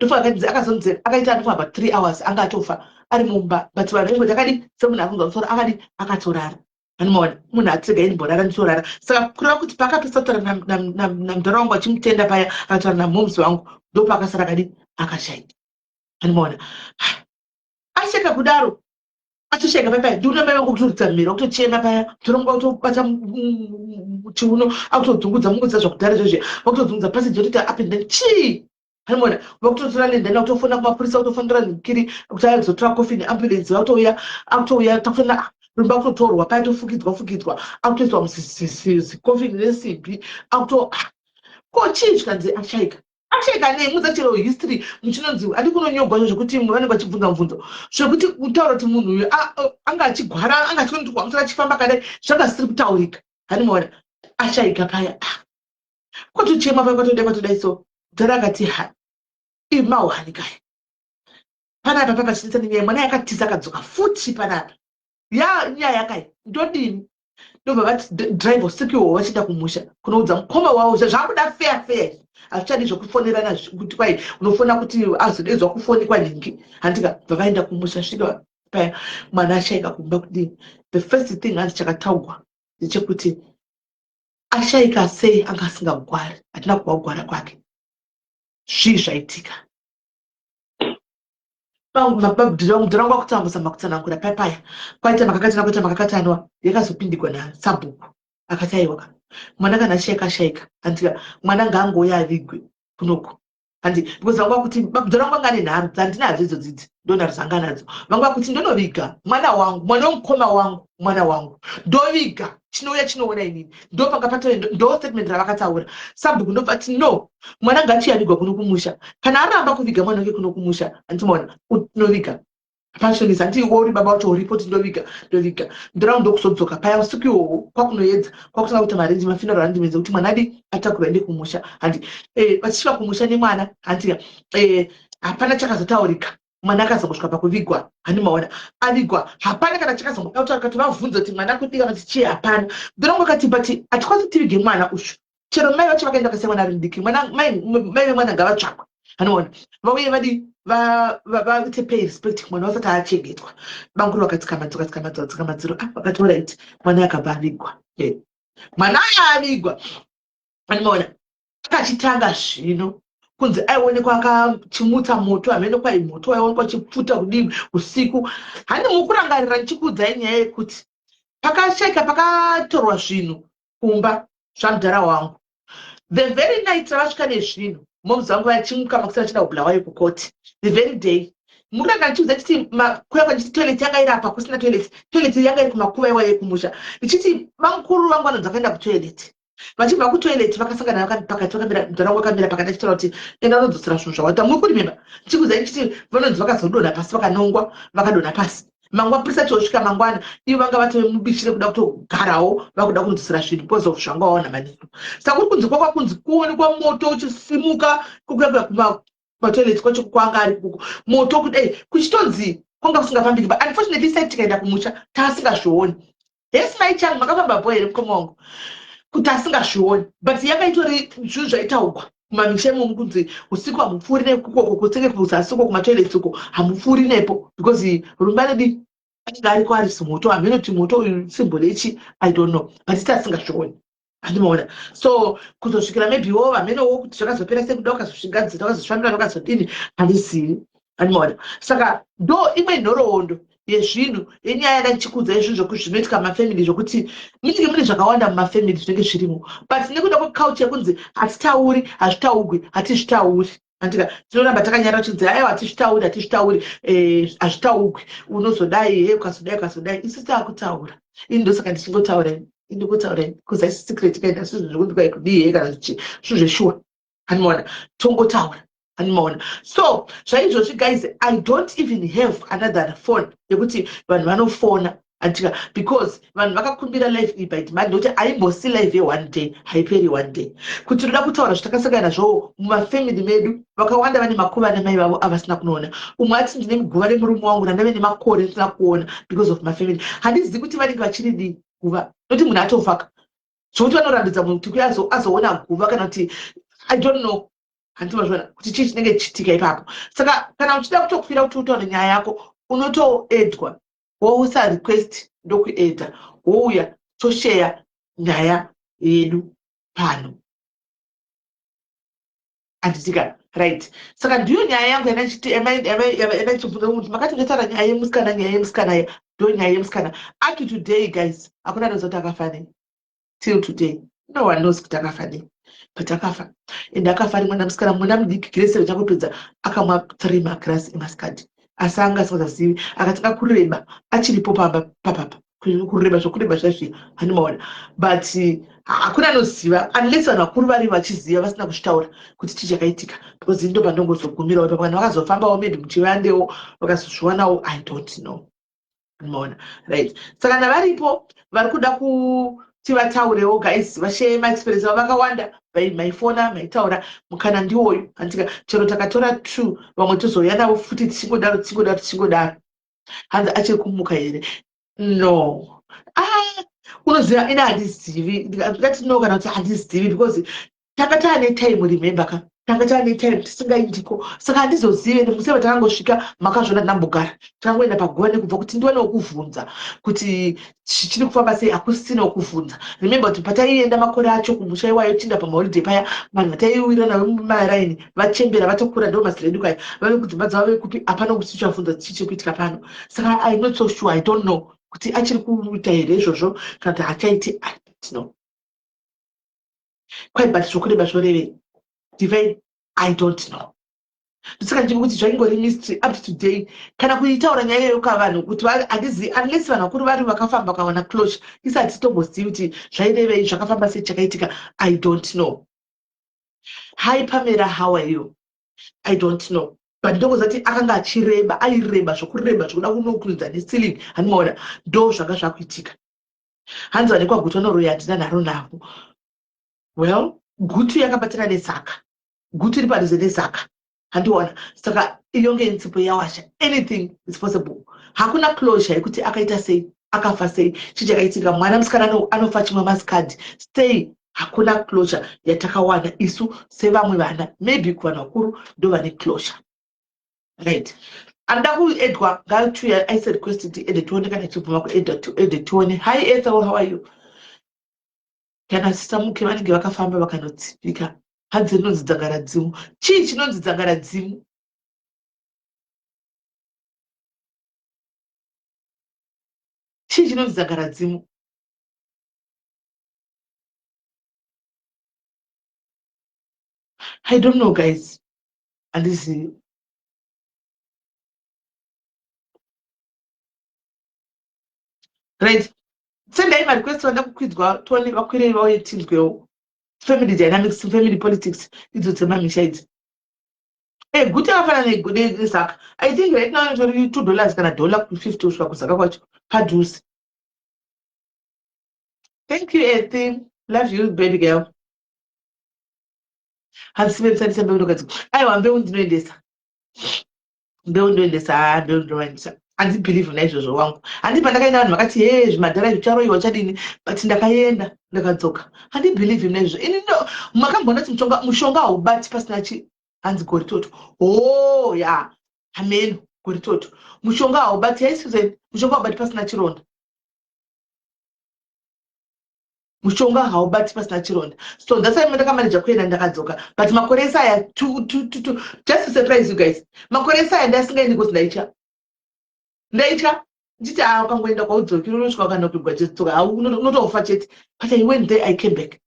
Ndofa akazonzi akaita anofamba 3 hours, anga atofa ari mumba, but vanhu vaingoti akadi semunhu akunzwa musoro, akadi akatorara. Anomaona munhu atirega indimborara, nditorara. Saka kureva kuti paakapesa kutaura namudhara wangu achimutenda paya, akataura namoms vangu, ndopaakasara akadi akashaika. Anomaona asheka kudaro, achisheka paya paya, ndiuna mai vangu kutoridza mhiro, kutochema paya, mutorongo kutobata chiuno, akutodzungudza mungudza zvakudhara zvezve, vakutodzungudza passage, yotoita up and down. Chii? Anoona vakutotora lendani, vakutofona kumapurisa, kutofonera nikiri kuti aya kuzotora coffin neambulance. Vakutouya, akutouya, takufona rumba, akutotorwa paya, tofukidzwa fukidzwa, akutoiswa muzikofini resimbi, akuto. Ko chii? Zvikanzi ashaika. Ashaika nei? Mudza chero history muchinonzi andi kunonyogwa zvekuti vanenge vachibvunza mubvunzo zvekuti kutaura kuti munhu uyu anga achigwara, anga achikondirwa musoro, achifamba kadai, zvanga zvisiri kutaurika. Handimaona ashaika paya. Ah, kwatochema paya, kwatodai, kwatodai. So dhara akati, "Ha, imahwani kaya panapa papachinetsa nenyaya, mwana yakatiza akadzoka futi panapa, ya nyaya kai, ndodini?" Ndobva vati drive usiku ihwohwo vachienda kumusha kunoudza mukoma wavo. Zvakuda fair fair, hazvichadi zvekufonerana kuti kwai unofona kuti azodedzwa kufoni kwanhingi, handika? Bva vaenda kumusha, svika paya mwana ashaika kumba kudini. The first thing hanzi chakataugwa ndechekuti, "Ashaika sei? Anga asingagwari, hatina kuva kugwara kwake. Zvii zvaitika?" Mudhara wangu akutanguzama kutsanangura papaya, kwaita makakatanwa, kwaita makakatanwa, yakazopindigwa nasabhuku. Akati, "Aiwa, mwana kana ashaika, ashaika, handika? Mwana ngaangouya avigwe kunoku." Handi because vanga kuti mudhara wangu anga ane nharo dzandinadzo idzo dzidzi, ndo nharo dzanga nadzo. Vanga kuti, "Ndonoviga mwana wangu, mwana wemukoma wangu, mwana wangu ndoviga, chinouya chinoona inini." Ndo panga patove ndo statement ravakataura. Sabhuku ndobva ati, "No, mwana ngachiyavigwa kuno kumusha. Kana aramba kuviga mwana wake kuno kumusha, handimaona unoviga pensionist, hanti uri baba wacho uripo, ti ndoviga, ndoviga." Ndorau ndokuzodzoka paya usiku ihwohwo, kwakunoedza, kwakutanga kuita marenji, mafuneral arrangements ekuti mwana adi atakurwa ende kumusha. Handi vachisvika kumusha nemwana, handi hapana chakazotaurika. Mwana akazongosvika pakuvigwa, handimaona avigwa, hapana kana chakazongoda kutaura kuti vabvunze kuti mwana kudika kuti chii, hapana. Ndorangwa kati, "But hatikwanisi tivige mwana uyu." Chero mai vacho vakaenda vakasiya mwana ari mudiki. Mwana mai vemwana ngavatsvakwe, anoona vauye vadi vaite pay respect mwana vasati achengetwa. Banguru vakatsika madziro, katsika madziro, tsika madziro. Ah, vakati alright, mwana akabva avigwa. Mwana aya avigwa, anomaona akachitanga zvino kunzi aionekwa akachimutsa moto, hamene kwai moto waionekwa uchipfuta kudii usiku. Handi mukurangarira ndichikuudzai nyaya yekuti pakashaika, pakatorwa zvinhu kumba zvamudhara wangu? The very night ravasvika nezvinhu, moms vangu vachimuka makuseni vachida kuBulawayo kukoti. The very day mukuranga ndichiudza chiti kuya kwanditi toilet yanga iri apa, kusina toilet, toilet yanga iri kumakuva iwayo ekumusha. Ndichiti vamukuru vangu vanonzi vakaenda kutoilet, vachibva kutoilet vakasangana pakati, vakamira, mudhara wangu akamira pakati achitaura kuti, "Enda unodzosera zvinhu zvawaita." Muri kurimemba ndichikuudzai ndichiti vanonzi vakazodonha pasi, vakanongwa, vakadonha pasi. Mangwa purisa achosvika mangwana, ivo vanga vatove mubishi rekuda kutogarawo, vakuda kunodzosera zvinhu because of zvanga vaona manheru. Saka kuri kunzi kwakwa kunzi kuonekwa moto uchisimuka kukuya kumatoilet kwacho kwanga ari kuko moto kudai, kuchitonzi kwanga kusingafambiki. But unfortunately side tikaenda kumusha taasingazvioni. Hesi mai changu, makafamba bho here, mukoma wangu? Kuti asingazvioni, but yanga itori zvinhu zvaitaugwa kumamisha imomo kunzi usiku hamupfuuri nekukoko kutsenge kuzasi uko kumatoilets uko, hamupfuuri nepo because rumba redi anenge ariko ari moto. Hamene kuti moto uyu symbol yechi, I don't know, but iti asingazvioni, handimaona. So kuzosvikira maybe wo vamenewo kuti zvakazopera sekuda, vakazozvigadzira, vakazozvifambira, vakazodini, handizivi, handimaona. Saka ndo imwe nhoroondo yezvinhu yenyaya yandichikuudza yezvinhu zvokuti zvinoitika mumafamily, zvokuti munenge mune zvakawanda mumafamily zvinenge zvirimo, but nekuda kweculture yekunzi hatitauri, hazvitaugwi, hatizvitauri, andika tinoramba takanyara uchinzi, "Aiwa, hatizvitauri, hatizvitauri, hazvitaugwi, unozodai he, ukazodai, ukazodai." Isu taakutaura. Ini ndosaka ndichingotaura, indingotaura because aisi secret kaenda zvinhu zvokunzi kwai kudii he kana zvichi zvinhu zveshuwa, handimaona, tongotaura, handimaona. So zvaizvozvi guys, I don't even have another phone yekuti vanhu vanofona, andika, because vanhu vakakumbira live iyi by demand, nokuti haimbosi live yeone day, haiperi one day. Kuti toda kutaura zvatakasangana nazvo mumafamily medu, vakawanda vane makuva nemai vavo avasina kunoona. Umwe ati, "Ndine guva remurume wangu randave nemakore ndisina kuona because of mafamily." Handizivi kuti vanenge vachiridii guva, nokuti munhu atofaka zvokuti vanorambidza munhu kuti kuya azoona guva kana kuti, I don't know, handimazviona kuti chii chinenge chichitika ipapo. Saka kana uchida kutokwira kuti utaure nyaya yako, unotoedwa, wousa request, ndokuedha, wouya tosheya nyaya yedu pano, handitika? Right, saka ndiyo nyaya yangu yandichibvunza kuti makati ndataura nyaya yemusikana, nyaya yemusikana, ndo nyaya yemusikana. Up to today guys, hakuna anoziva kuti akafa nei. Till today no one knows kuti akafa nei, but akafa, ende akafa ari mwana musikana, mwana mudiki. Grade 7 chakupedza, akamwa 3 magirasi emasikati, asi anga asingazazivi, akatanga kureba achiripo pamba papapa. Kureba zvokureba zvaizvi handimaona, but hakuna anoziva unless vanhu vakuru vari vachiziva vasina kuzvitaura kuti chii chakaitika, because ndo pandongozogumirawo ipapo. Kana vakazofambawo maybe muchivandewo vakazozviwanawo, I don't know. Maona, right? Saka kana varipo vari kuda kuti vataurewo, guys, vashare maexperience avo, vakawanda maifona maitaura, mukana ndiwoyu, handika? Chero takatora two, vamwe tozouya navo futi, tichingodaro, tichingodaro, tichingodaro. Hanzi achiri kumuka here? No, ah, unoziva ina handizivi, ndingati no kana kuti handizivi, because tanga taane time, remember ka, tanga taane time tisingaindiko, saka handizozivi. Ende museva takangosvika, makazvona ndambogara, takangoenda paguva nekubva kuti ndiwane wokuvhunza kuti chiri kufamba sei, hakusina wokuvhunza. Remember kuti pataienda makore acho kumusha iwayo, tinda pamaholiday paya, vanhu vataiwira navo mumaraini vachembera, vatokura, ndo mazera edu kaya, vave kudzimba dzavo, vave kupi, hapana kuti tichavhunza chii chekuitika pano. Saka I'm not so sure, I don't know kuti achiri kuita here izvozvo kana kuti hachaiti, I don't know. Kwai, but zvokureba zvorevei, Divine? I don't know. Ndosaka ndichii kuti zvaingori mystery up to today. Kana kuitaura nyaya iyoyo kavanhu kuti handizivi, unless vanhu vakuru vari vakafamba vakawana closure, isati tombozivi kuti zvairevei, zvakafamba sei, chakaitika, I don't know. Hi Pamela, how are you? I don't know, but ndongoziva kuti akanga achireba, aireba zvokureba zvokuda kunokurudza neceiling, handimaona? Ndo zvanga zvakuitika. Hanzi vane kwaGutu vanoroya, handina nharo navo. Well, Gutu yakabatana neZaka, Gutu iri padhuze neZaka, handiona? Saka iyonge inzipo yawasha, anything is possible. Hakuna closure yekuti akaita sei, akafa sei, chii chakaitika. Mwana musikana anofa chimwe masikadi stay, hakuna closure yatakawana isu sevamwe vana. Maybe kuvanhu vakuru ndo vane closure, right? Anoda kuedwa ngatuya aise request kuti ede tione, kana chibvuma kuedwa ede tione. Hi Ethel, how are you? Kana sisamuke vanenge vakafamba vakanotsipika. Hanzi rinonzi dzangaradzimu. Chii chinonzi dzangaradzimu? Chii chinonzi dzangaradzimu? I don't know, guys, handizivi. Right, sendai marequest vanda kukwidzwa tione, vakwirei vauye tinzwewo family dynamics, family politics idzo dzemamisha idzi. Guti yakafanana neZaka. I think right now inotori $2 kana $1.50 kusvika kuZaka kwacho padhuze. Thank you, Ethi, love you, baby girl. Handisivebisandisa mbeu ndokadzi. Aiwa, mbeu ndinoendesa, mbeu ndinoendesa, haa, mbeu ndinoendesa. Handibelieve naizvozvo wangu. Handi pandakaenda vanhu vakati, "He, zvimadhara izvi, charoiwa chadini?" But ndakaenda ndakadzoka. Handibelieve naizvozvo ini. No, makamboona kuti mushonga haubati pasina chi hanzi goritoto. Oh ya, hameno goritoto. Mushonga haubati, hai Susan, mushonga haubati pasina chironda. Mushonga haubati pasina chironda. So that's why ndakamaneja kuenda ndakadzoka. But makore ese aya, just to surprise you guys, makore ese aya ndasingaendi because ndaitya, ndaitya ndichiti, "A, ukangoenda kwaudzokiri, unosvika ukanopigwa chitsoka, unotofa chete." But I went there, I came back.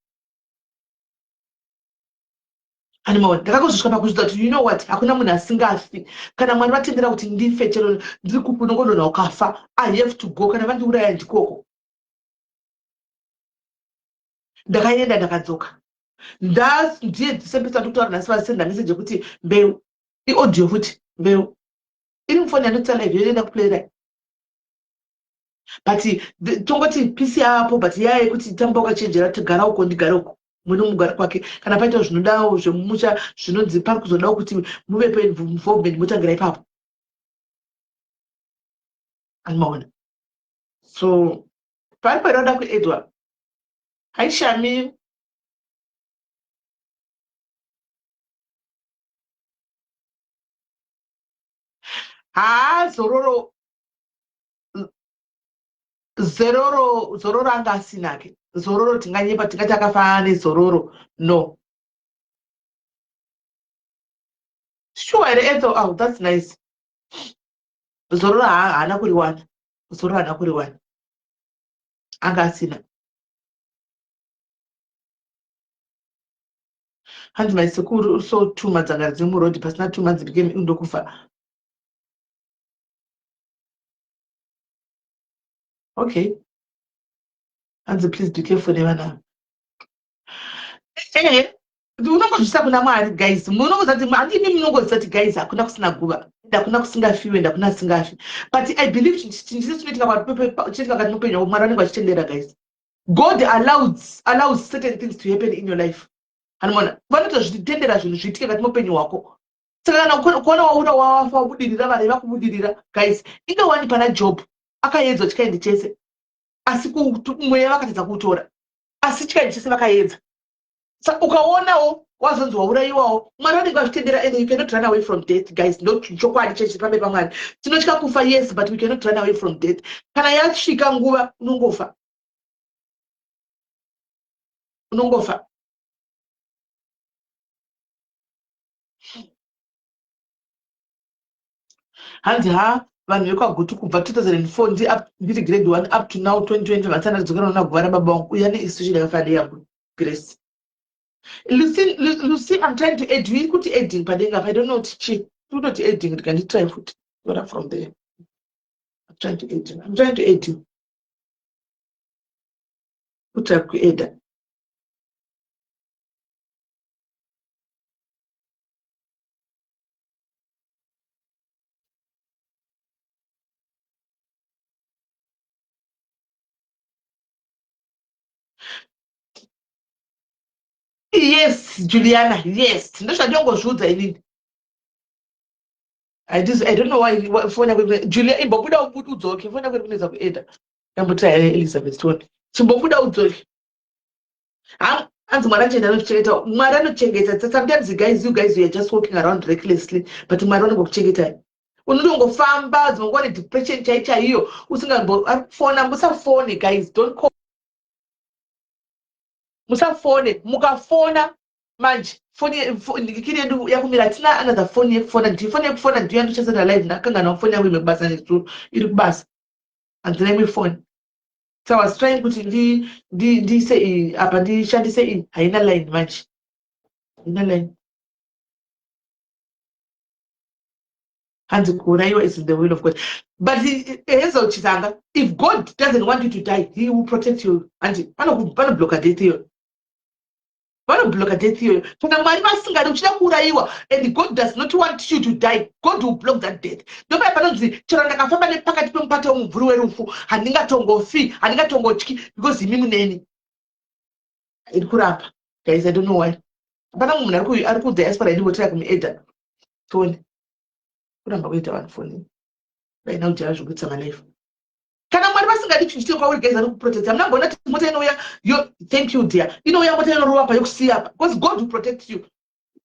Animaona, ndakangozosvika pakuzvidza kuti, you know what, hakuna munhu asingafi. Kana Mwari vatendera kuti ndife, chero ndiri kupi, unongodonha ukafa, I have to go. Kana vandiuraya, ndikoko. Ndakaenda ndakadzoka. Ndiye sempesa ndikutaura nhasi, vasenda message yekuti mbeu iaudio futi, mbeu iri mufoni yandotsa live yoenda kuplayera. But tongoti pisi apo, but yaya yekuti tamba wakachenjera, tigara uko, ndigare uko, mune mugari kwake. Kana paita zvinodawo zvemumusha, zvinonzi pari kuzodawo kuti muvepo involvement, motangira ipapo, animaona? So pari painoda kuedwa. Haishami. Haa, zororo, zororo, zororo anga asinake zororo. Tinganyepa tingati akafanana nezororo? No sure here, Etho? Oh, that's nice. Zororo haana kuriwana, zororo haana kuriwana, anga asina. Hanzi maisekuru so two madzangara dzemurodhi pasina 2 months became ndokufa. Okay. Hanzi please be careful nevana ava. Ehe, unongozvisa kuna Mwari guys. Munongoziva kuti handimi munongoziva kuti guys hakuna kusina guva. And hakuna kusingafiwe and hakuna asingafi. But I believe chinhu chese chinoitika chinoitika pakati muupenyu hwako Mwari vanenge vachitendera guys. God allows certain things to happen in your life. Hanimona vanotozvitendera zvinhu zviitike kati muupenyu hwako. Saka kana kuona waura wawafa wabudirira vana vakubudirira guys. Inge wani pana Job akayedzwa chikaindi chese asi mweya vakatadza kuutora asi chikaindi chese vakayedza. Sa ukaonawo wazonzi waurayiwawo Mwari vanenge vazvitendera and you cannot run away from death guys. Ndo chokwadi chechi pamberi paMwari. Tinotya kufa yes but we cannot run away from death. Kana yasvika nguva unongofa. Unongofa. Hanzi ha vanhu vekwaGutu kubva 2004 ndi up, ndiri grade 1 up to now 2020 vatsana dzokera ona guva rababa vangu uya neisution yakafanana neyangu Grace. Lucy, Lucy, I'm trying to add you. Iri kuti adding padenga apa. I don't know kuti chii. Iri kutoti adding ndikanditry futi. Tora from there. I'm trying to add you. I'm trying to add you. Kutry kuadda. Yes, Juliana, yes. Ndozvandongozviudza inini. I just, I don't know why phone yako Julia imbobuda udzoke phone yako iri kunetsa kueda. Ndamboti hai Elizabeth tione. Chimbobuda udzoke. Hanzi Mwari anochengeta anochengeta. Mwari anochengeta. Sometimes guys, you guys you are just walking around recklessly, but Mwari vanongokuchengetai. Unotongofamba dzimwe nguva nedepression chai chaiyo usingambo ari kufona musafone guys don't call. Musafone mukafona manje foni kiri yedu yakumira hatina another phone yekufona ndi foni yekufona ndiyo yandoshandisa live ndakanganwa foni yangu imwe kubasa nezuro iri kubasa handina imwe foni so I was trying kuti ndiise iyi apa ndishandise iyi haina line manje haina line hanzi kuurayiwa is in the will of God but Hazel Chitanga if God doesn't want you to die he will protect you hanzi vanobloka death iyoyo vanobloka death iyoyo kana Mwari vasingadi uchida kuurayiwa and God does not want you to die God will block that death ndopaya panonzi chero ndakafamba nepakati pemupata wemumvuri werufu handingatongofi handingatongotyi because imi muneni iri kurapa guys I don't know why hapana mumwe munhu ari kudiaspora indimbotraya kumuedha tione kuramba kuita vanhu foni vaina kujara zvekuitisa malife kana Mwari vasingadi chinhu chite kwauri guys vanokuprotecta hamuna mboona kuti mota inouya yo thank you dear inouya mota inorova pa yokusiya apa because God will protect you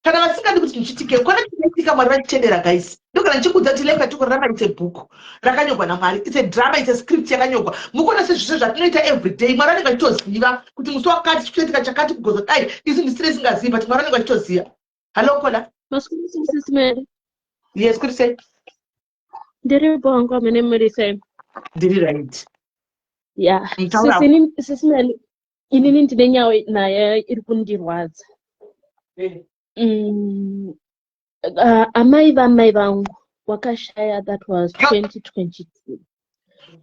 kana vasingadi kuti chinhu chitike kwana chinoitika Mwari vachitendera guys ndokana ndichikuudza kuti life yatikurarama it's a book rakanyorwa naMwari it's a drama it's a script yakanyorwa mukuona sezvise zvatinoita every day Mwari vanenge vachitoziva kuti musi wakati chikuitika chakati kugozodai isu ndisire singazivi but Mwari vanenge vachitoziva hallo kola Maswera sei Sis Mary? Yes, kuri sei? Ndiri bongo amene muri sei? Ndiri right. Yeah. Mtaura. Sisi ini- Sis Mary, inini ndine nyaya naye iri kundirwadza. Eh. Amai vamai vangu wakashaya that was 2022.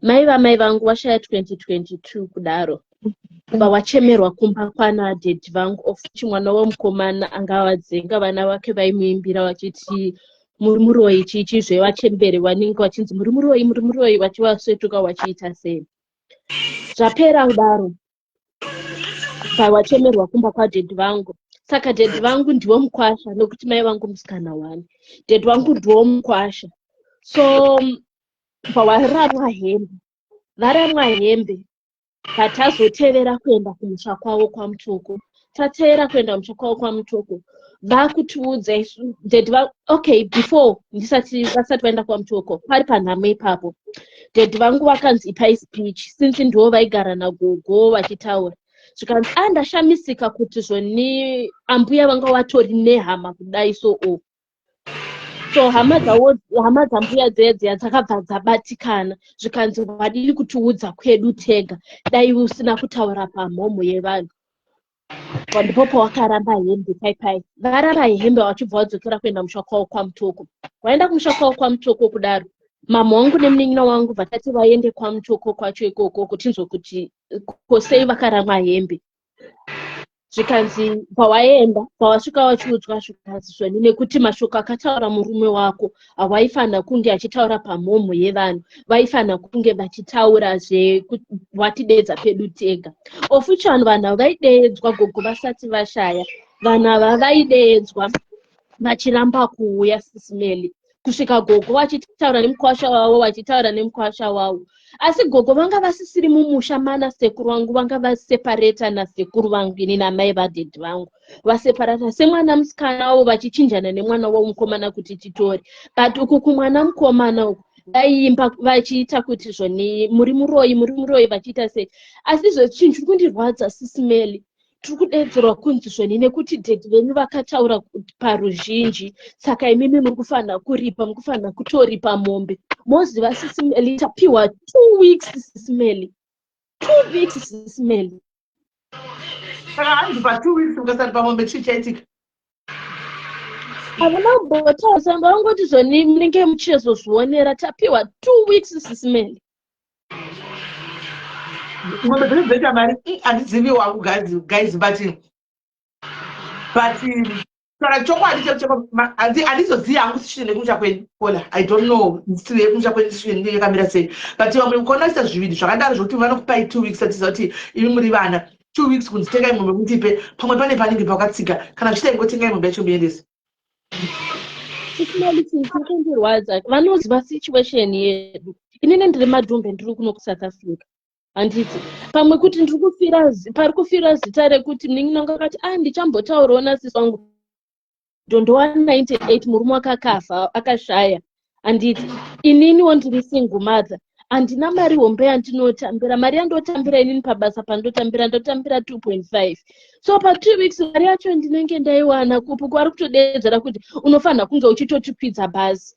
Mai vamai vangu washaya 2022 kudaro. Vawachemerwa kumba kwana daddy vangu of which mwana wemukomana angavadzenga vana vake vaimuimbira vachiti muri muroyi chichi zvevachembere vanenge vachinzi muri muroyi muri muroyi vachivasvetuka vachiita sei. Zvapera kudaro vawachemerwa kumba kwadaddy vangu. Saka daddy vangu ndiwo mukwasha nekuti mai vangu musikana wani. Daddy vangu ndiwo mukwasha. So vawaramwa hembe. Varamwa hembe patazotevera kuenda kumusha kwavo kwaMutoko. Tatevera kuenda kumusha kwavo kwaMutoko. Vakutiudza isu daddy va okay before ndisati vasati vaenda kwaMutoko pari panhamo ipapo. Daddy vangu vakanzi ipai speech since ndivo vaigara nagogo vachitaura. Zvikanzi ah ndashamisika kuti zvoni ambuya vanga vatori nehama kudai so o. So hama dzawo hama dzambuya dziya dziya dzakabva dzabatikana zvikanzi vadii kutiudza kwedu tega dai usina kutaura pamhomho yevanhu. Ndipo pawakaramba hembe pai pai. Varamba hembe vachibva vadzokera kuenda musha kwavo kwaMutoko. Vaenda kumusha kwavo kwaMutoko kudaro. Mama wangu nemunin'ina wangu vatati vaende kwaMutoko kwacho ikoko kutinzwe kuti ko sei vakaramwa hembe. Zvikanzi pawaenda pawasvika wachiudzwa zvikanzi zvoni nekuti mashoko akataura murume wako hawaifanira kunge achitaura pamhomho yevanhu, vaifanira kunge vachitaura zvewatidedza pedu tega. Ofuchi vanhu vanhu ava vaideedzwa gogo vasati vashaya, vanhu ava vaideedzwa vachiramba kuuya sisimeli kusvika gogo vachitaura nemukwasha wavo vachitaura nemukwasha wavo. Asi gogo vanga vasisiri mumusha mana sekuru vangu, vanga vaseparata nasekuru vangu ini namai vadhedhi vangu vaseparata semwana musikana wavo vachichinjana nemwana wavo mukomana kuti titore. But uku kumwana mukomana uku vaiimba vachiita kuti zvoni muri muroyi muri muroyi vachiita sei. Asi izvo chinhu chiri kundirwadza sisimeli, tiri kudeedzerwa kunzi zvoni nekuti dhedhi venyu vakataura paruzhinji, saka imimi muri kufanira kuripa, muri kufanira kutoripa mombe. Moziva sisimeli tapiwa 2 weeks sisimeli, 2 weeks sisimeli. Saka hanzi pa 2 weeks mukasaripa mombe chii chaitika? Havana kumbotaura, saka vangoti zvoni munenge muchizozvionera, tapiwa 2 weeks sisimeli. Mombe dzacho dzoita mari handizivi wangu guys, but taura chokwadi cheko handizozivi hangu situation yekumusha kwenyu kola. I don't know situation yekumusha kwenyu situation yakamira sei, but vamwe mukaona vachiita zvivindi zvakadaro zvokuti vanokupai 2 weeks, atiziva kuti imi muri vana, 2 weeks kunzi tengai mombe mutipe, pamwe pane panenge pakatsika. Kana zvichiita ingotengai mombe yacho muendese. Kundirwadza, vanoziva situation yedu. Inini ndiri madhumbe, ndiri kuno kuSouth Africa, handiti pamwe kuti ndiri kufira pari kufira zita rekuti munin'ina wangu akati a ndichambotaurawo nasisi wangu dhondowa 98 murume wakakafa akashaya, handiti ininiwo ndiri single mother, handina mari hombe yandinotambira. Mari yandotambira inini pabasa pandotambira, ndotambira 2.5. So pa2 weeks mari yacho ndinenge ndaiwana kupi? Kwari kutodeedzera kuti unofanira kunge uchitotikwidza bhazi.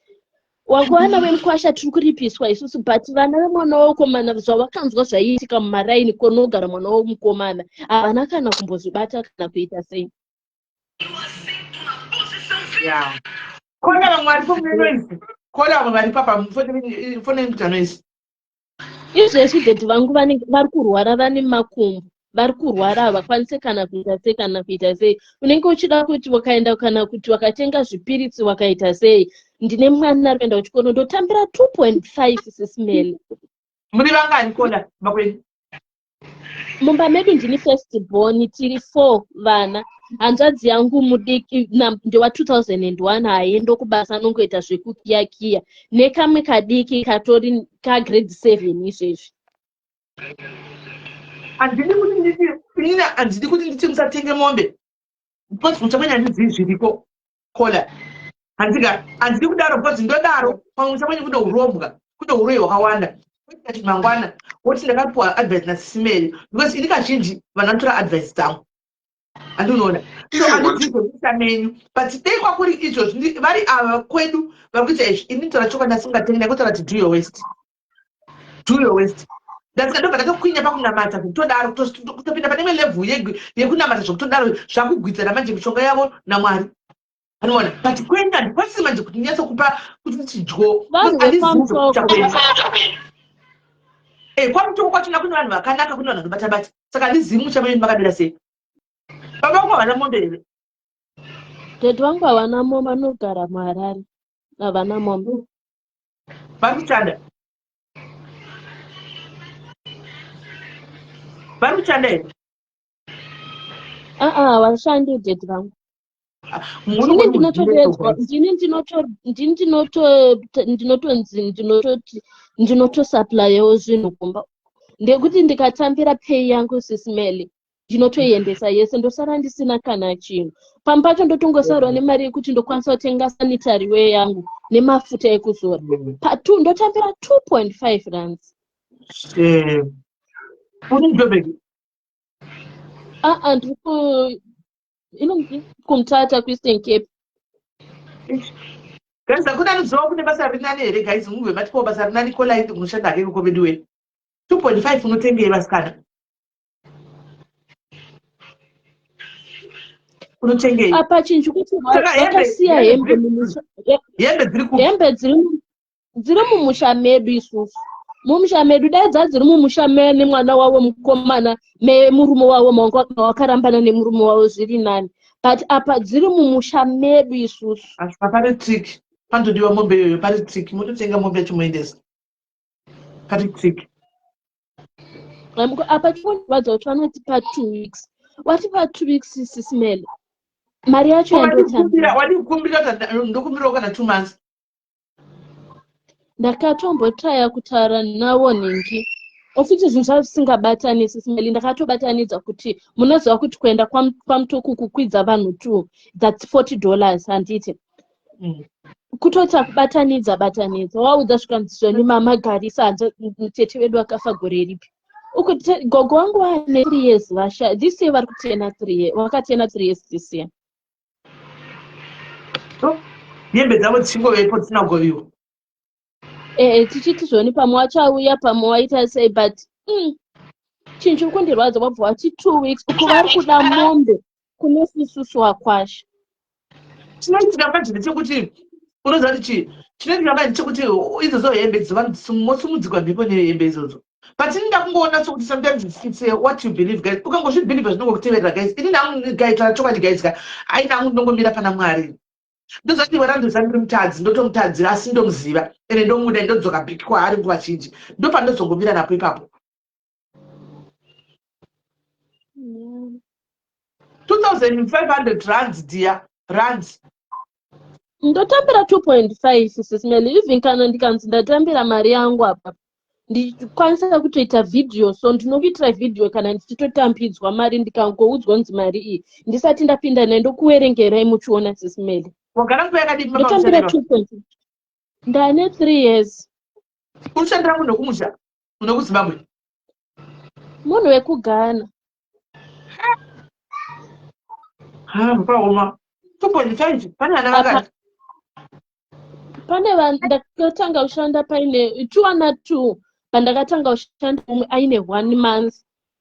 Wangu vana vemukwasha tiri kuripiswa isusu, but vana vemwana womukomana zvavakanzwa zvaiitika mumaraini konogara mwana womukomana havana kana kumbozvibata kana kuita sei. Yeah. Kona vamwe varipo mune noise. Kona vamwe varipo apa fone inoita noise. Izvezvi dhedhi vangu vanenge vari kurwara, vane makumbo vari kurwara, havakwanise kana kuita sei kana kuita sei. Unenge uchida kuti wakaenda kana kuti wakatenga zvipiritsi wakaita sei. Ndine mwana ari kuenda kuchikoro, ndotambira 2.5 sisimeli. Muri vangani kona makwenyu? Mumba medu ndini first born, tiri 4 vana. Hanzvadzi yangu mudiki ndewa 2001, haaendo kubasa, anongoita zvekukiyakiya, nekamwe kadiki katori kagrade 7 izvezvi. Handidi kuti nditi inini, handidi kuti nditi musatenge mombe because musha kwenyu handizivi zviriko kola, handika handidi kudaro because ndodaro pamwe musha kwenyu kune urombwa, kune uroyi hwakawanda. Kuti mangwana woti ndakapiwa advice nasisimeri, because ini kazhinji vanhu vanotora advice dzangu, handinoona. So handizivi zvekuita menyu, but dei kwakuri izvozvi vari ava kwedu vari kuita izvi, ini ndotora chokwadi ndasingatengi, ndaikotaura kuti do your worst, do your worst. Ndasika ndobva ndatokwinya pakunamata zvekutodaro, kutopinda pane imwe level yekunamata zvekutodaro, zvakugwidzana manje mishonga yavo naMwari, anoona. But kwenyu handikwanisi manje kuti ndinyatsokupa kuti chidyo. Vanhu handizivi vekwaMutoko. zvekuita kwenyu. KwaMutoko kwachona kune vanhu vakanaka, kune vanhu vanobata bata, saka handizivi musha menyu makamira sei. Baba vangu havana mombe here? Dhedhi vangu havana mombe, vanogara muHarare, havana mombe. Vari kushanda? Vari kushanda here? Aa, havashandi dhedhi vangu. Muone Ndini kuti ndinotodedzwa, mudzine ndini ndinoto ndini ndinoto ndinotonzi ndinototi ndinotosuplayawo zvinhu kumba, ndekuti ndikatambira pay yangu sisimeli ndinotoiendesa yese, ndosara ndisina kana chinhu. Pamwe pacho ndotongosarwa nemari yekuti ndokwanisa kutenga sanitary wear yangu nemafuta ekuzora. Pa2 ndotambira 2.5 rands. Uri muJoburg? Aa, ndiri ku inonzi kuMthatha, kuEastern Cape. Guys, hakuna anoziva kune basa rinani here? Guys, mubve matipawo basa rinani. Kolaindi kunoshanda hake ikoko veduwe. 2.5 unotengei vasikana? Unotengei? Apa chinhu chikuti Saka vakasiya hembe hembe mumusha. Hembe dziri kupi? Hembe dziri Dziri mumusha medu isusu. Mumusha medu dai dzadziri mumusha nemwana wavo mukomana memurume wavo wakarambana nemurume wavo zviri nani. But apa dziri mumusha medu isusu. Asi pane trick. Panotodiwa mombe iyoyo pari trick. Mototenga mombe yacho moendesa. Pari trick. Apa chikundirwadza kuti vanotipa 2 weeks. Watipa 2 weeks, Sis Melly. Mari yacho yandotambira. Wadii kukumbira, ndokumbirawo kana 2 months. Ndakatombotraya kutaura navo nhingi ofisi, zvinhu zvavo zvisingabatani, Sis Melly. Ndakatobatanidza kuti munoziva kuti kuenda kwaMutoku kukwidza vanhu two, that's $40, handiti? Kutoita kubatanidza batanidza, waudza zvikanzi zvoni mamagarisa tete vedu vakafa gore ripi uku. Gogo wangu vane 3 years vasha. This year vari kutena 3 years, vakatena 3 years this year. Hembe dzavo dzichingovepo dzisina kugoviwa. Ee, tichiti zvoni pamwe wachauya, pamwe waita sei, but chinhu chiri kundirwadza, wabva wati 2 weeks uku vari kuda mombe kune sususu wakwasha. Chinoitika manje ndechekuti, unoziva kuti chii chinoitika manje? Ndechekuti idzodzo hembe idzo mosumudzikwa mhepo nehembe idzodzo. But ini ndakungoona sokuti sometimes it's what you believe, guys. Ukangozvibhilivha zvinongokuteverera, guys. Ini nangu gaitaura chokwadi, guys, ka aina hangu, ndinongomira pana Mwari. Ndozvati Mwari andoziva ndiri mutadzi, ndotomutadzira, asi ndomuziva ende ndomuda, ndodzoka back kwaari nguva zhinji. Ndopandozongomira napo ipapo. 2500 rands, dear, rands. Ndotambira 2.5, Sis Melly. Even kana ndikanzi ndatambira mari yangu apa, ndikwanisa kutoita vhidhiyo, so ndinokuitira vhidhiyo kana ndichitotambidzwa mari. Ndikangoudzwa kunzi mari iyi, ndisati ndapinda nayo, ndokuverengerai muchiona, Sis Melly. Wagara nguva yakadii? Ndotambira 2. Ndane 3 years. Unoshandira munhu wekumusha, munhu wekuZimbabwe? Munhu wekuGhana. Ha, pakaoma. 2.5, pane vana vakati? Pane ndakatanga kushanda paine tuwana two. Pandakatanga kushanda, mumwe aine 1 month,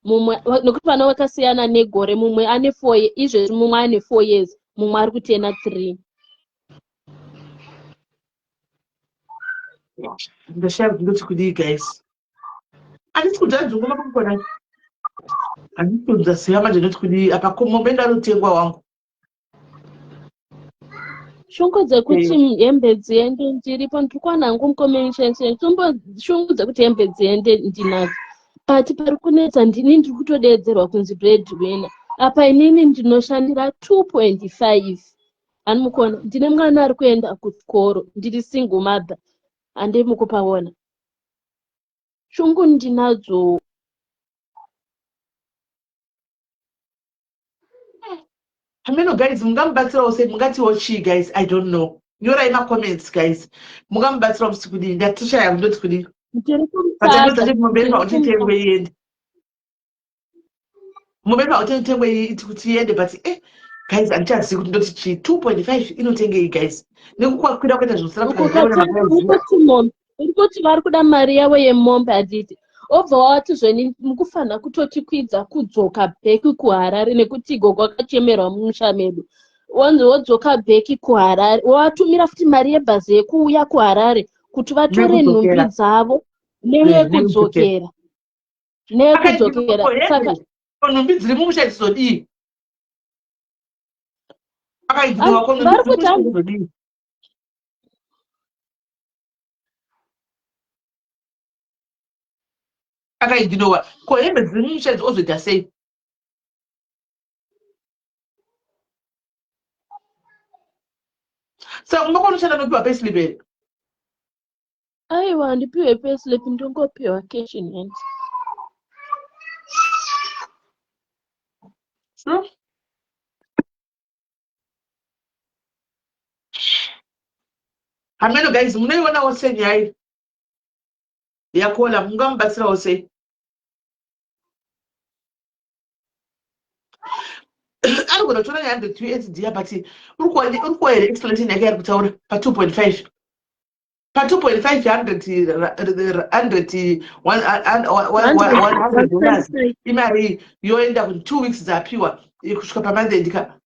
mumwe, nokuti vana vakasiyana negore, mumwe ane 4 izvezvi, mumwe ane 4 years, mumwe ari kutena 3. Ndashaya kuti ndoti kudii, guys. Handisi kudya nzungu makukona, handisi kunzaziva manje ndoti kudii apa. Mombe ndarotengwa wangu. Shungu dzekuti hembe dziende ndiripo, ndiri kuwana hangu mucommention. Shungu dzekuti hembe dziende ndinadzo, but pari kunetsa ndini ndiri kutodeedzerwa kunzi breadwinner. Apa inini ndinoshandira 2.5, ani mukuona ndine mwana ari kuenda kuchikoro, ndiri single mother, handei mukupaona. Shungu ndinadzo. Hameno, guys, mungamubatsirawo sei? Mungatiwo chii, guys? I don't know. Nyorai macomments, guys. Mungamubatsirawo musi kudii? Ndatoshaya kundoti kudii. Ndiri Patanoza kumutsvaga. cheti mombe Ndiri pautitengwe iende, mombe pautitengwe iti kuti iende. But guys, handichazivi kuti ndoti chii. 2.5 inotengei, guys, nekukwira kuita zvinosara? Ukuti mombe, uri kuti vari kuda mari yavo yemombe, handiti? Obva wati zveni mukufanira kutotikwidza kudzoka back kuHarare, nekuti gogo akachemerwa mumusha medu. Wanzi wodzoka back kuHarare, wawatumira futi mari yebhazi yekuuya kuHarare kuti vatore nhumbi Nekudzokera. dzavo neyekudzokera, neyekudzokera. Saka Nhumbi dziri mumusha dzizodii? Akaidhiwa ko? Vari kuti Dzodii? Akaidhinowa ko hembe dziri mumusha idzi ozoita sei? Saka kumba kwaunoshanda nopiwa payslip here? Aiwa, handipiwe payslip, ndingopiwa cash in hand. Sure. Hameno, guys, munoionawo sei nyaya yakola? Mungamubatsirawo sei? Anogona kutora ne100 USD, but uri kuwa here explanation yake yari kutaura pa2.5, pa2.5, 100 $100 imari yoenda ku 2 weeks dzapiwa kusvika pamonth end ka.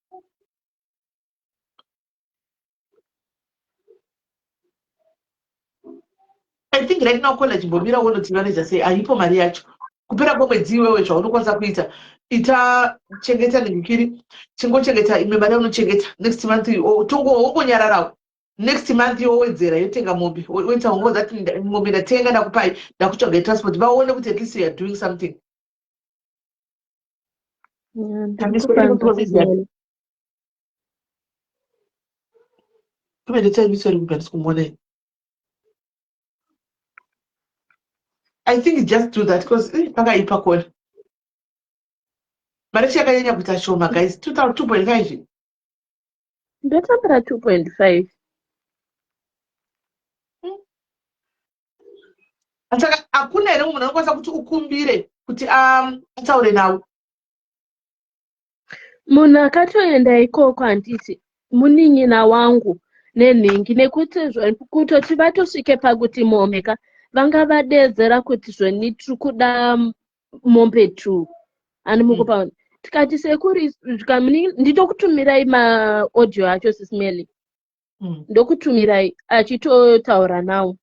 I think right now college mbomira wonoti manager sei haipo mari yacho. Kupera kwemwedzi iwewe zvaunokwanisa kuita ita chengeta nehikiri chingochengeta imwe mari yaunochengeta next month tongo wongonyararawo next month yowedzera yotenga mombe woita wongoza kuti mombe ndatenga ndakupai ndakutsvaga transport vaone kuti at least you are doing something. I think just do that because pakaipa kona mari yacho yakanyanya kuita shoma guys 2.5. Ndotambira 2.5. Saka hakuna here munhu anokwanisa kuti ukumbire kuti ataure navo? Munhu akatoenda ikoko handiti munin'ina wangu nenhingi, nekuti kutoti vatosvike pakuti mombe ka vanga vadeedzera kuti zvoni tiri kuda mombe 2 ani mukupa tikati sekuri nditokutumirai maaudio acho sisimeli. Ndokutumirai achitotaura nawo.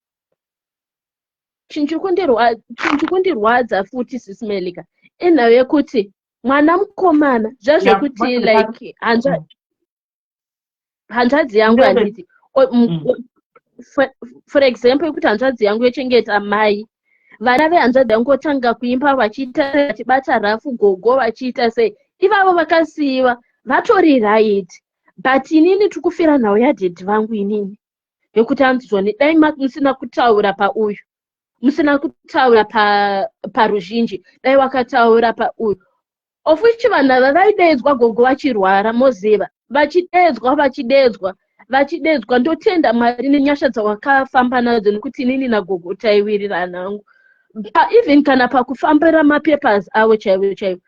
Chinhu chikundirwadza futi sisimelika inhau yekuti mwana mukomana zvazvekuti like hanzvadzi yangu handiti for example yekuti hanzvadzi yangu yochengeta mai, vana vehanzvadzi yangu votanga kuimba vachiita vachibata rafu gogo vachiita sei, ivavo vakasiyiwa vatori right, but inini tiri kufira nhau yadhedhi vangu inini yekuti hanzi zvoni dai musina kutaura pauyu, musina kutaura paruzhinji, dai wakataura pauyu. Of which vanhu ava vaideedzwa gogo vachirwara, moziva, vachideedzwa vachideedzwa vachideedzwa. Ndotenda Mwari nenyasha dzawakafamba nadzo nekuti inini nagogo taiwirirana hangu. Even kana pakufambira mapapers avo chaivo chaivo,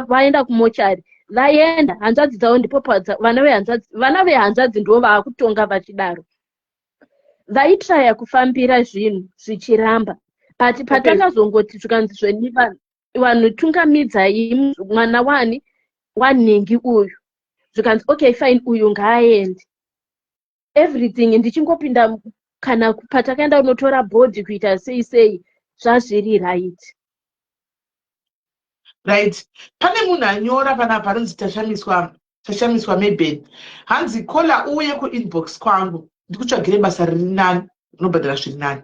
vaenda kumochari, vaenda hanzvadzi dzavo ndipo vana vehanzvadzi ndivo vaakutonga vachidaro. Vaitraya kufambira zvinhu zvichiramba, but patakazongoti zvikanzi zveni vanhu tungamidzai mwana wani wanhingi uyu, zvikanzi okay fine uyu ngaaende. Everything ndichingopinda kana patakaenda kunotora bhodhi kuita sei sei zvazviri right. Right. Pane munhu anyora panapa anonzi Tashamiswa Meben. Hanzi kola uuye kuinbox kwangu ndikutsvagire basa riri nani rinobhadhara zviri nani.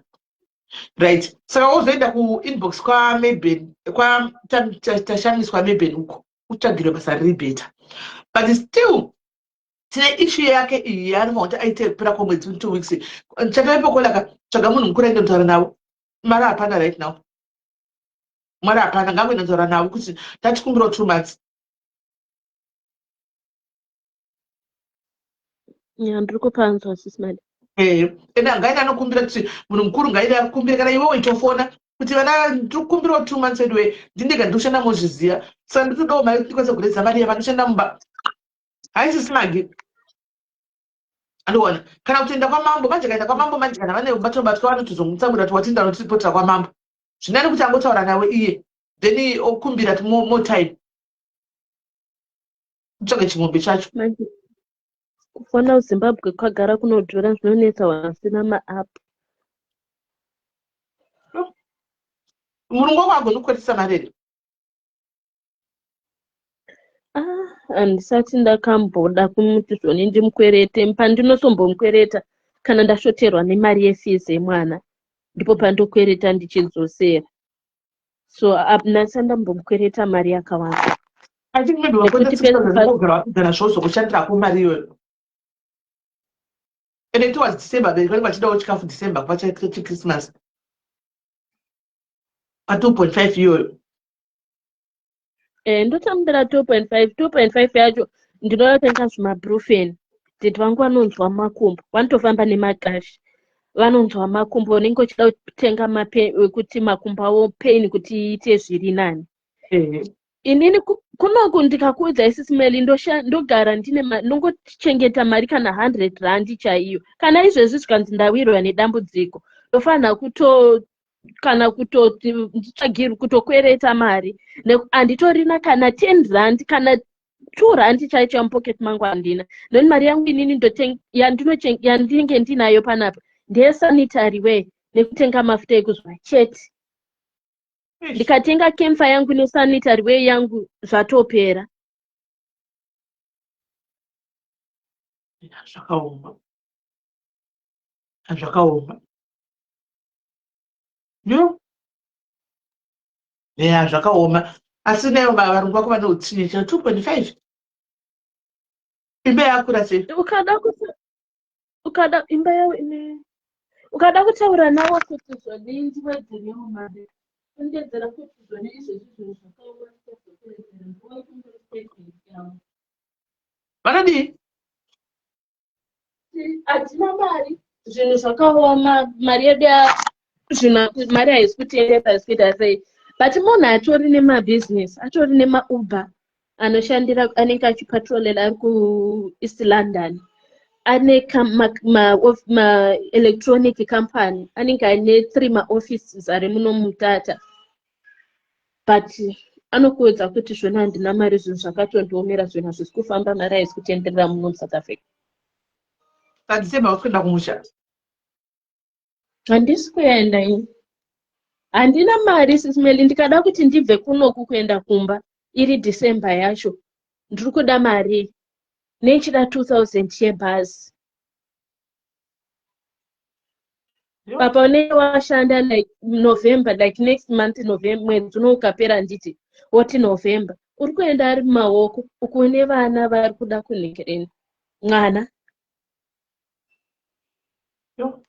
Right. Saka wozoenda kuinbox kwa Meben, kwa Tashamiswa Meben uko utsvagirwe basa riri better. But still tine issue yake iyi yaanofanira kuti aite kupera kwemwedzi 2 weeks. Chakaipa kola ka tsvaga munhu mukuru aende kutaura navo. Mari hapana right now. Mari hapana, ngangoenda kutaura navo kuti tatikumbirawo 2 months. Ya, ndiri kupanzwa sisi Mali. Ende ngaende anokumbira kuti munhu mukuru ngaende akumbire, kana iwewe itofona kuti vana ndiri kukumbirawo 2 months anyway, ndindega ndiri kushanda mozviziva. Saka ndiri kudawo mari kuti ndikwanise kuredza mari yavanoshanda mumba. Haisi smagi. Andiona kana kutoenda kwamambo manje, kaenda kwamambo manje kana vane batobatwa vanotozomutsamwira kuti watinda unotiripotera kwamambo. Zvinani kuti angotaura nawe iye then okumbira more time. Kutsvaga chimombe chacho. Kufona kuZimbabwe kwagara kunodhura zvinonetsa vasina maapp. Murungu wako agoni kukweresa mari here? Handisati ndakamboda kumuti zvoni ndimukwerete. Pandinosombomukwereta kana ndashoterwa nemari yefees yemwana, ndipo pandokwereta ndichidzosera. So ndasati ndambomukwereta mari yakawanda. I think maybe wakwereta 6,000 wogara wapedzana zvose kushandirako mari iyoyo. And it was December, vanenge vachidawo chikafu December kuva cheChristmas. Pa 2.5 iyoyo. Ndotambira 2.5, 2.5 yacho ndinotenga zvimabrufen. Tete vangu vanonzwa makumbo, vanotofamba nemakashi. Vanonzwa makumbo, unenge uchida kutenga kuti makumbo avo pain kuti iite zviri nani. Inini kunoku ndikakuudza isisi Meli, ndogara ndine ndongochengeta mari kana 100 rand chaiyo. Kana izvezvi zvikanzi ndawirwa nedambudziko, ndofanira kuto kana kutoti nditsvagirwe kutokwereta mari. Handitorina kana 10 rand kana 2 rand chaicho mupocket mangu handina. Nekuti mari yangu inini yandinenge ndinayo panapa ndeye sanitary wear. nekutenga mafuta ekuzora chete. Ndikatenga camphor yangu nesanitary wear yangu zvatopera. Zvakaoma, zvakaoma. Yo, ya, zvakaoma. Asi nayo varungu vako vane utsinye chero 2.5 imba yakura sei? Ukada kuti ukada imba yavo ine, ukada kutaura navo kuti zvoni ndiwedzerewo mari, kundedzera kuti zvoni izvezvi zvinhu zvakaoma, ndichazokuwedzera nguva ikumbira statement yavo. Vanodii? Hatina mari, zvinhu zvakaoma, mari yedu zvinhu, mari haisi kutengesa, haisi kuita sei, but munhu atori nemabhizinesi, atori nemauber anoshandira, anenge achipatrolela ari kuEast London, ane maelectronic company, anenge aine three maoffices ari muno muMtata, but anokuudza kuti zvona handina mari, zvinhu zvakatondiomera, zvinhu hazvisi kufamba, mari haisi kutenderera muno muSouth Africa. PaDecember wakuenda kumusha? Handisi kuenda ini, handina mari, Sis Melly. Ndikada kuti ndibve kunoku kuenda kumba iri December yacho, ndiri kuda mari nechida 2000 yebhazi. Papa unenge washanda like November, like next month November, mwedzi uno ukapera, handiti woti November uri kuenda ari mumaoko uku, une vana vari kuda kunhekereni mwana. Yo.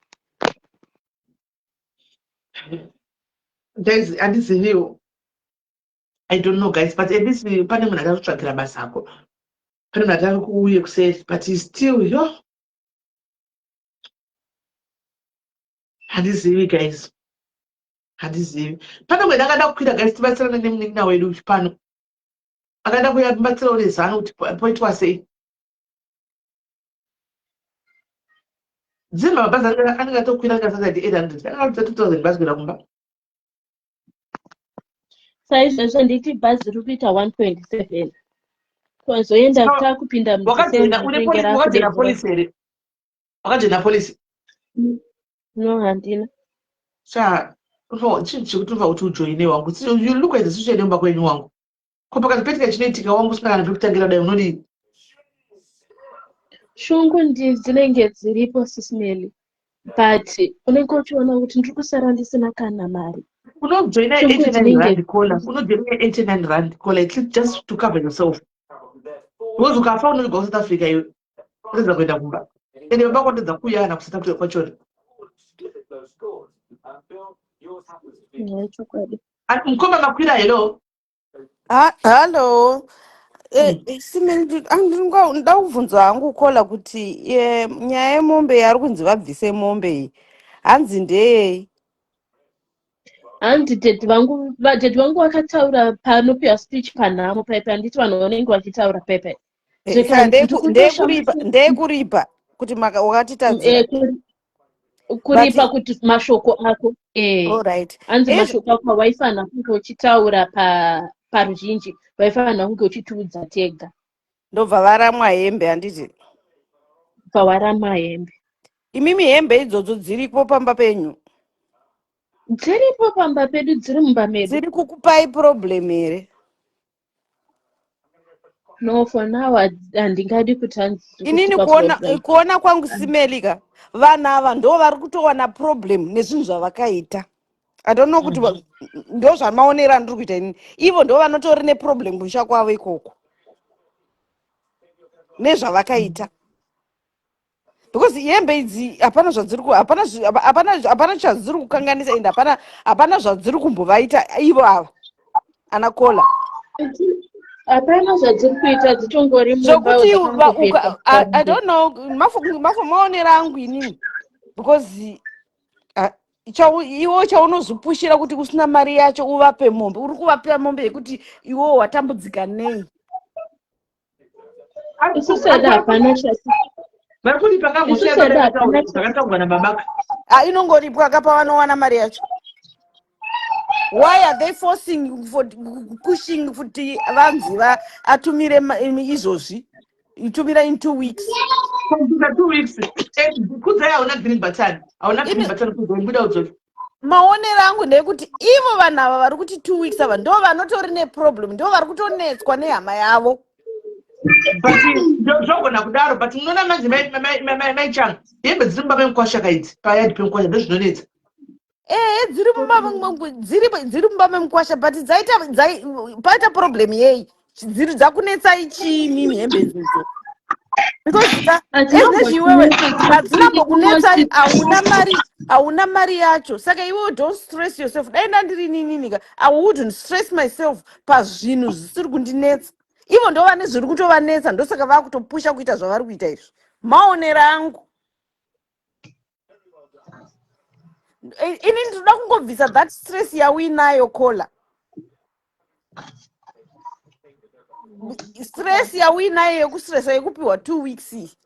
Guys, handiziviwo, I don't know, guys, but at least pane munhu akatotsvagira basa ako, pane munhu atari kuuye kuseri, but still, yo, handizivi, guys, handizivi. Pane mwene akada kukwira, guys, tibatsirane nemunin'ina wedu pano akada kuya mubatsirawo nezano kuti poitwa sei. Dzimba mabhazi anenge atokwira anenge asati 800, anenge atoti 2000 bhazi kuenda kumba. Saizvozvo nditi bhazi riri kuita 1.7 kwazoenda takupinda. Wakajoina une wakajoina policy here? Wakajoina policy? No, handina. Sha, chinhu chekuti unova kuti ujoine, wangu, you look at the situation yemumba kwenyu, wangu. Ko pakati petika chinoitika, wangu, usina kana pekutangira dai, unodii? Shungu ndi dzinenge dziripo, Sis Melly, but unenge uchiona kuti ndiri kusara ndisina kana mari. Unojoina Shungu 89 dzinenge rand kola, unojoina 89 rand kola, at least just to cover yourself, because ukafa unovigwa kuSouth Africa iwe utadza kuenda kumba, ende baba vako watadza kuuya kana kuSouth Africa kwachona. Yeah, chokwadi. Mukoma Makwira, hello. Hallo. Simeni, nda kubvunza hangu kola kuti nyaya yemombe yaari kunzi vabvise mombe iyi, hanzi ndeyei? Hanzi daddy vangu, vadaddy vangu vakataura panopiwa speech panhamo paipai, handiti vanhu vanenge vachitaura paipai. Saka ndeyekuripa, ndeyekuripa kuti wakatitadzira? Kuripa kuti mashoko ako Allright. Hanzi mashoko ako waifanira kunge uchitaura paruzhinji, waifanira kunge uchitiudza tega. Ndobva varamwa hembe, handiti? Bva waramwa hembe. Imimi hembe idzodzo dziripo pamba penyu? Dziripo pamba pedu, dziri mumba medu. Dziri kukupai problem here? No, for now handingadi kuti hanzi dziri Inini kutipa kuona problem. Kuona kwangu, Sis Melly ka, vanhu ava ndo vari kutowana problem nezvinhu zvavakaita. I don't know kuti ndo zvamaonero andiri kuita inini. Ivo ndo vanotori neproblem kumusha kwavo ikoko nezvavakaita, because hembe idzi hapana zvadziri hapana hapana chadziri kukanganisa, ende hapana zvadziri kumbovaita ivo ava ana kola. Hapana zvadziri kuita, dzitongori mumba. Zvokuti dzakangopetwa. I don't know, maonero angu inini, because iwo chaunozopushira kuti usina mari yacho uvape mombe, uri kuvapira mombe yekuti iwewo watambudzika nei? Isusu hedu hapana chati Vari kuti Isusu hedu hapana zvakataurwa nababaka. Ah, inongoripwa kapa vanowana mari yacho. Why are they forcing for pushing kuti vanzi atumire izvozvi, itumira in 2 weeks? Kuita 2 weeks. Kudzai, hauna green button, hauna green button. Kudzai, buda udzoke. Maonero angu ndeyekuti ivo vanhu ava vari kuti 2 weeks ava ndo vanotori neproblem, ndo vari kutonetswa nehama yavo. But zvogona kudaro, but munoona manje, maichanga, hembe dziri mumba memukwasha kaidzi, payadi pemukwasha, ndo zvinonetsa. Ehe, dziri mumba memukwasha, but dzaita paita problem yei? Dziri dzakunetsai chii mimi hembe idzodzo? Because ezvezvi iwewe hadzinambokunetsai, hauna mari, hauna mari yacho. Saka iwewe don't stress yourself. Dai ndandiri nininika, I wouldn't stress myself pazvinhu zvisiri kundinetsa. Ivo ndo vane zviri kutovanetsa, ndosaka vakutopusha kuita zvavari kuita izvi. Maonero angu, ini ndinoda kungobvisa that stress yauinayo, Kola, stress yauinayo yekustressa yekupiwa 2 weeks iyi.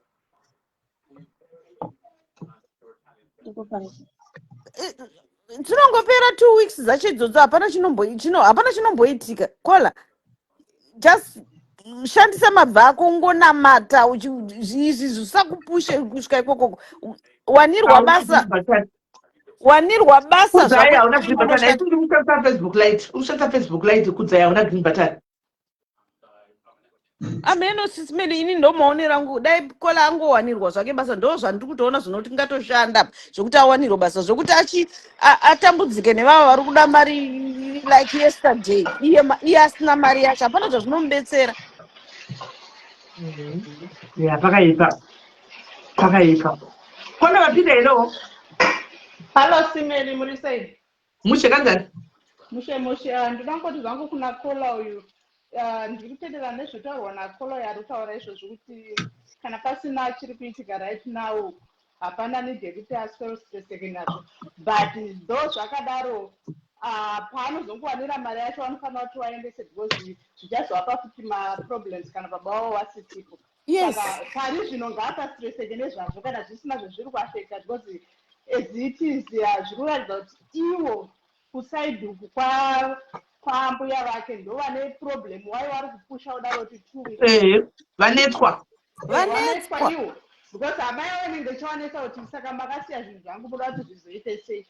Dzinongopera 2 weeks dzacho idzodzo, hapana chinomboitika. Kola, just shandisa mabvi ako, ungonamata izvi zvisakupushe kusvika ikokoko. Wanirwa basa, wanirwa basa. Kudzai, hauna green button. Haisi uri kushandisa Facebook Lite? Uri kushandisa Facebook Lite, Kudzai, hauna green button. Ameno, sisimeli, ini ndo maonero angu. Dai Kola angowanirwa zvake basa, ndo zvandiri kutoona zvinoti ngatoshanda zvokuti awanirwe basa, zvokuti achi atambudzike nevava vari kuda mari like yesterday, iye asina mari yacho, hapana zvazvinomubetsera. Ya, pakaipa, pakaipa. Kona vapinda, hello. Hallo Simeli, muri sei? Mushe, kanjani? Mushe mushe. Ndinoda kungoti zvangu kuna Kola uyu. Ndiri kutenderana nezvotaurwa naKola uyu ari kutaura izvozvo kuti kana pasina chiri kuitika right now, hapana need yekuti aswero-stresseke nazvo. But though zvakadaro, paanozongowanira mari yacho vanofanira kuti vaendese, because zvichazovapa futi maproblems kana baba vavo vasisipo. Saka pari zvino ngaasastreseke nezvazvo kana zvisina zvezviri kuaffecta, because as it is, zviri kuratidza kuti ivo kuside uku kwambuya vake ndo vane problem. Wai vari kupusha kudaro kuti 2 weeks? Ehe, vanetswa. Vanetswa. Vanetswa. Iwo, because amai avo inenge ichivanetsa kuti saka makasiya zvinhu zvangu, muda kuti zvizoite sei?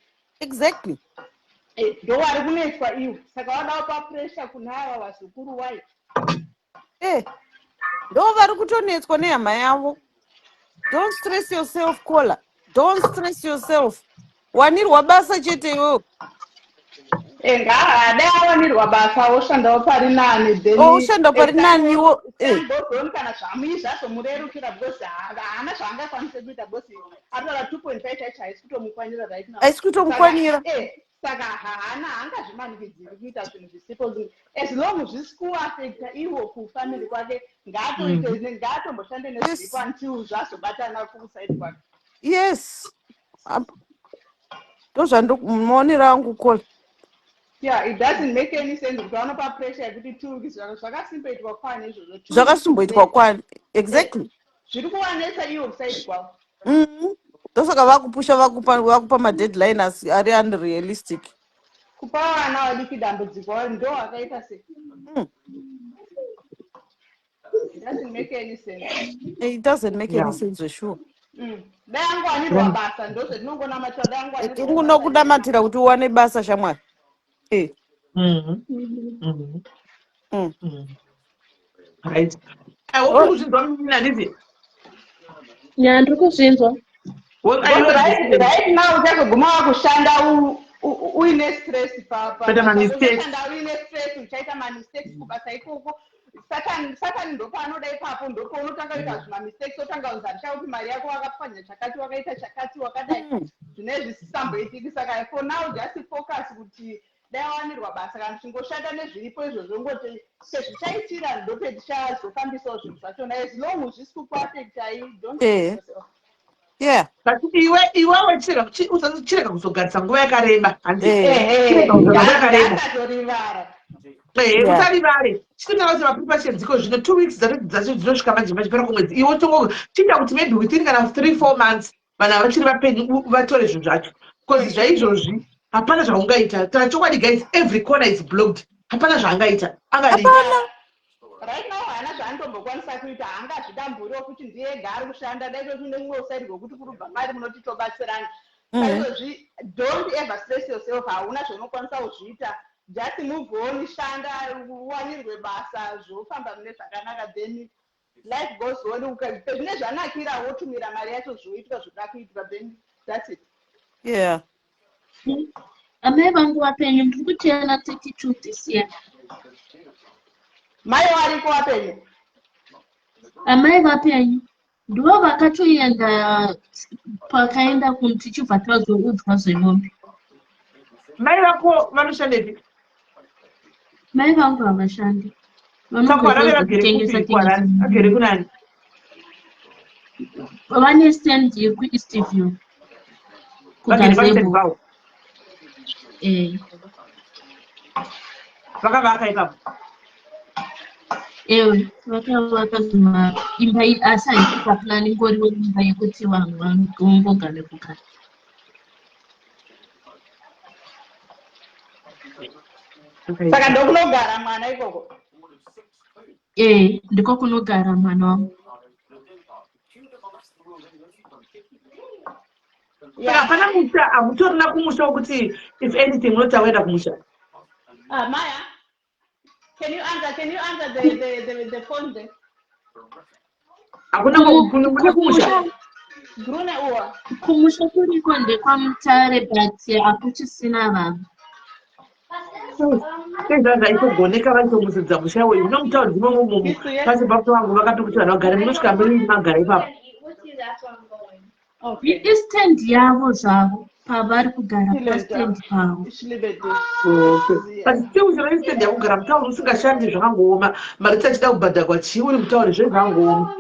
Ndo vari kunetswa iwo, saka vada kupa pressure kuna ava vazukuru. Wai? Ndo vari kutonetswa nehama yavo. Don't stress yourself, Kola, don't stress yourself. Wanirwa basa chete iwewe. Dai awanirwa basa, oshandawo pari nani, then Oshanda pari naniwo. Gozoni kana zvamui zvazomurerukira, because haana zvaangakwanise kuita, because ataura 2.5 chacho haisi kutomukwanira right now. Haisi kutomukwanira. Saka haana, haangazvimanikidziri kuita zvinhu zvisipo. As long zvisi kuaffecta iwo kufamily kwake, ngaatoite, ngaatomboshande nezviripo until zvazobatana kuside kwake. Yes, ndozvandomaonero angu, Kola. Yeah, it doesn't make any sense kuti vanopa pressure yekuti 2 weeks. Zvakasimboitwa kwani izvozvo? 2 weeks? Zvakasimboitwa kwani? Exactly. Zviri kuvanetsa iwo kuside kwavo. Ndosaka vakupusha, vakupa madeadline ari unrealistic. Kupa vana vadiki dambudziko ndo vakaita sei? It doesn't make any sense. It doesn't make any sense, sure. Dai angowanirwa basa, ndozvetinongonamatira, dai angowanirwa basa. Tinokunamatira kuti uwane basa, shamwari. Right, I hope kuzvinzwa mumina, handiti? Ya, ndiri kuzvinzwa. Because right now uchazoguma wakushanda uine stress. Kuita ma-mistakes. Uchashanda uine stress, uchaita mamistakes kubasa ikoko. Satani ndopaanoda ipapo, ndopaunotanga kuita zvimamistakes, otanga kunzi handichakupi mari yako, wakapwanya chakati, wakaita chakati, wakadai. Zvine zvisisamboitiki. Saka for now just focus kuti dai wawanirwa basa, kana uchingoshanda nezviripo izvozvo, ngoti pezvichaitira ndopetichazofambisawo zvinhu zvachona. As long zvisi kukuaffectai, don't stress yourself. But iwe, iwewe chirega kuzogarisa nguva yakareba, handiti? Ehe. Chirega kuzogara nguva yakareba. Ngasatorivara. Usarivare. Chitotaura kuti mapreparations iko zvino, 2 weeks dzacho dzinosvika manje manje pera kumwedzi. Iwe tongo chiita kuti maybe within kana 3, 4 months vanhu ava vachiri vapenyu, vatore zvinhu zvacho, because zvaizvozvi hapana zvaungaita. Tara chokwadi, guys, every corner is blocked. Hapana zvaangaita, angadii? Hapana. Right now haana zvaanotombokwanisa. zvinokwanisa kuita. Haangazvidamburiwo kuti ndiye ega ari kushanda. Dai toti nemumwe uside rwekuti kurubva mari munoti tobatsirana. Saizvozvi, don't ever stress yourself. Hauna zvaunokwanisa kuzviita. Just move on, shanda, uwanirwe basa, zvofamba mune zvakanaka, then life goes on. Pezvine zvanakira, wotumira mari yacho, zvoitwa zvoda kuitwa, then that's it. Amai vangu vapenyu, ndiri kutena 32 this year. Mai wariko wapenyu? Amai vapenyu, ndivo vakatoenda pakaenda kunhu, tichibva tazoudzwa zvemombe. Mai vako vanoshandepi? Mai vangu havashandi. Saka vana Vanongoita vagere zvekutengesa. kupi kuHarare? Tengesa. Vagere kunani? Vane stand yekuEastview. Vagere pastand Kugazebo. pavo? Eh. Vakavaka ipapo? Ewe, vakavaka zvima imba, asi haisi paplan, ingoriwo imba yekuti vanhu vangogare kugara. Saka ndokunogara mwana ikoko? Eh, ndiko kunogara mwana wangu. Saka hapana musha, hamutorina kumusha wekuti if anything munoti awaenda kumusha? Ah, Maya, can you answer the phone there? Hakuna kune kumusha? Brune uwa. Kumusha kuriko ndekwaMutare, but hakuchisina vanhu. Sezvazva itogoneka vaitomusidza musha iwoyu unomutauri dzimomomomo pasi papo vangu vakati kuti vanhu vagare, munosvika muri magara ipapo. Istand yavo zvavo pavari kugara, pastand pavo. Okay. But still chero istand yakugara mutauri usingashandi zvakangooma. Mari tichida kubhadharwa chii uri mutauri? Zvezvangooma.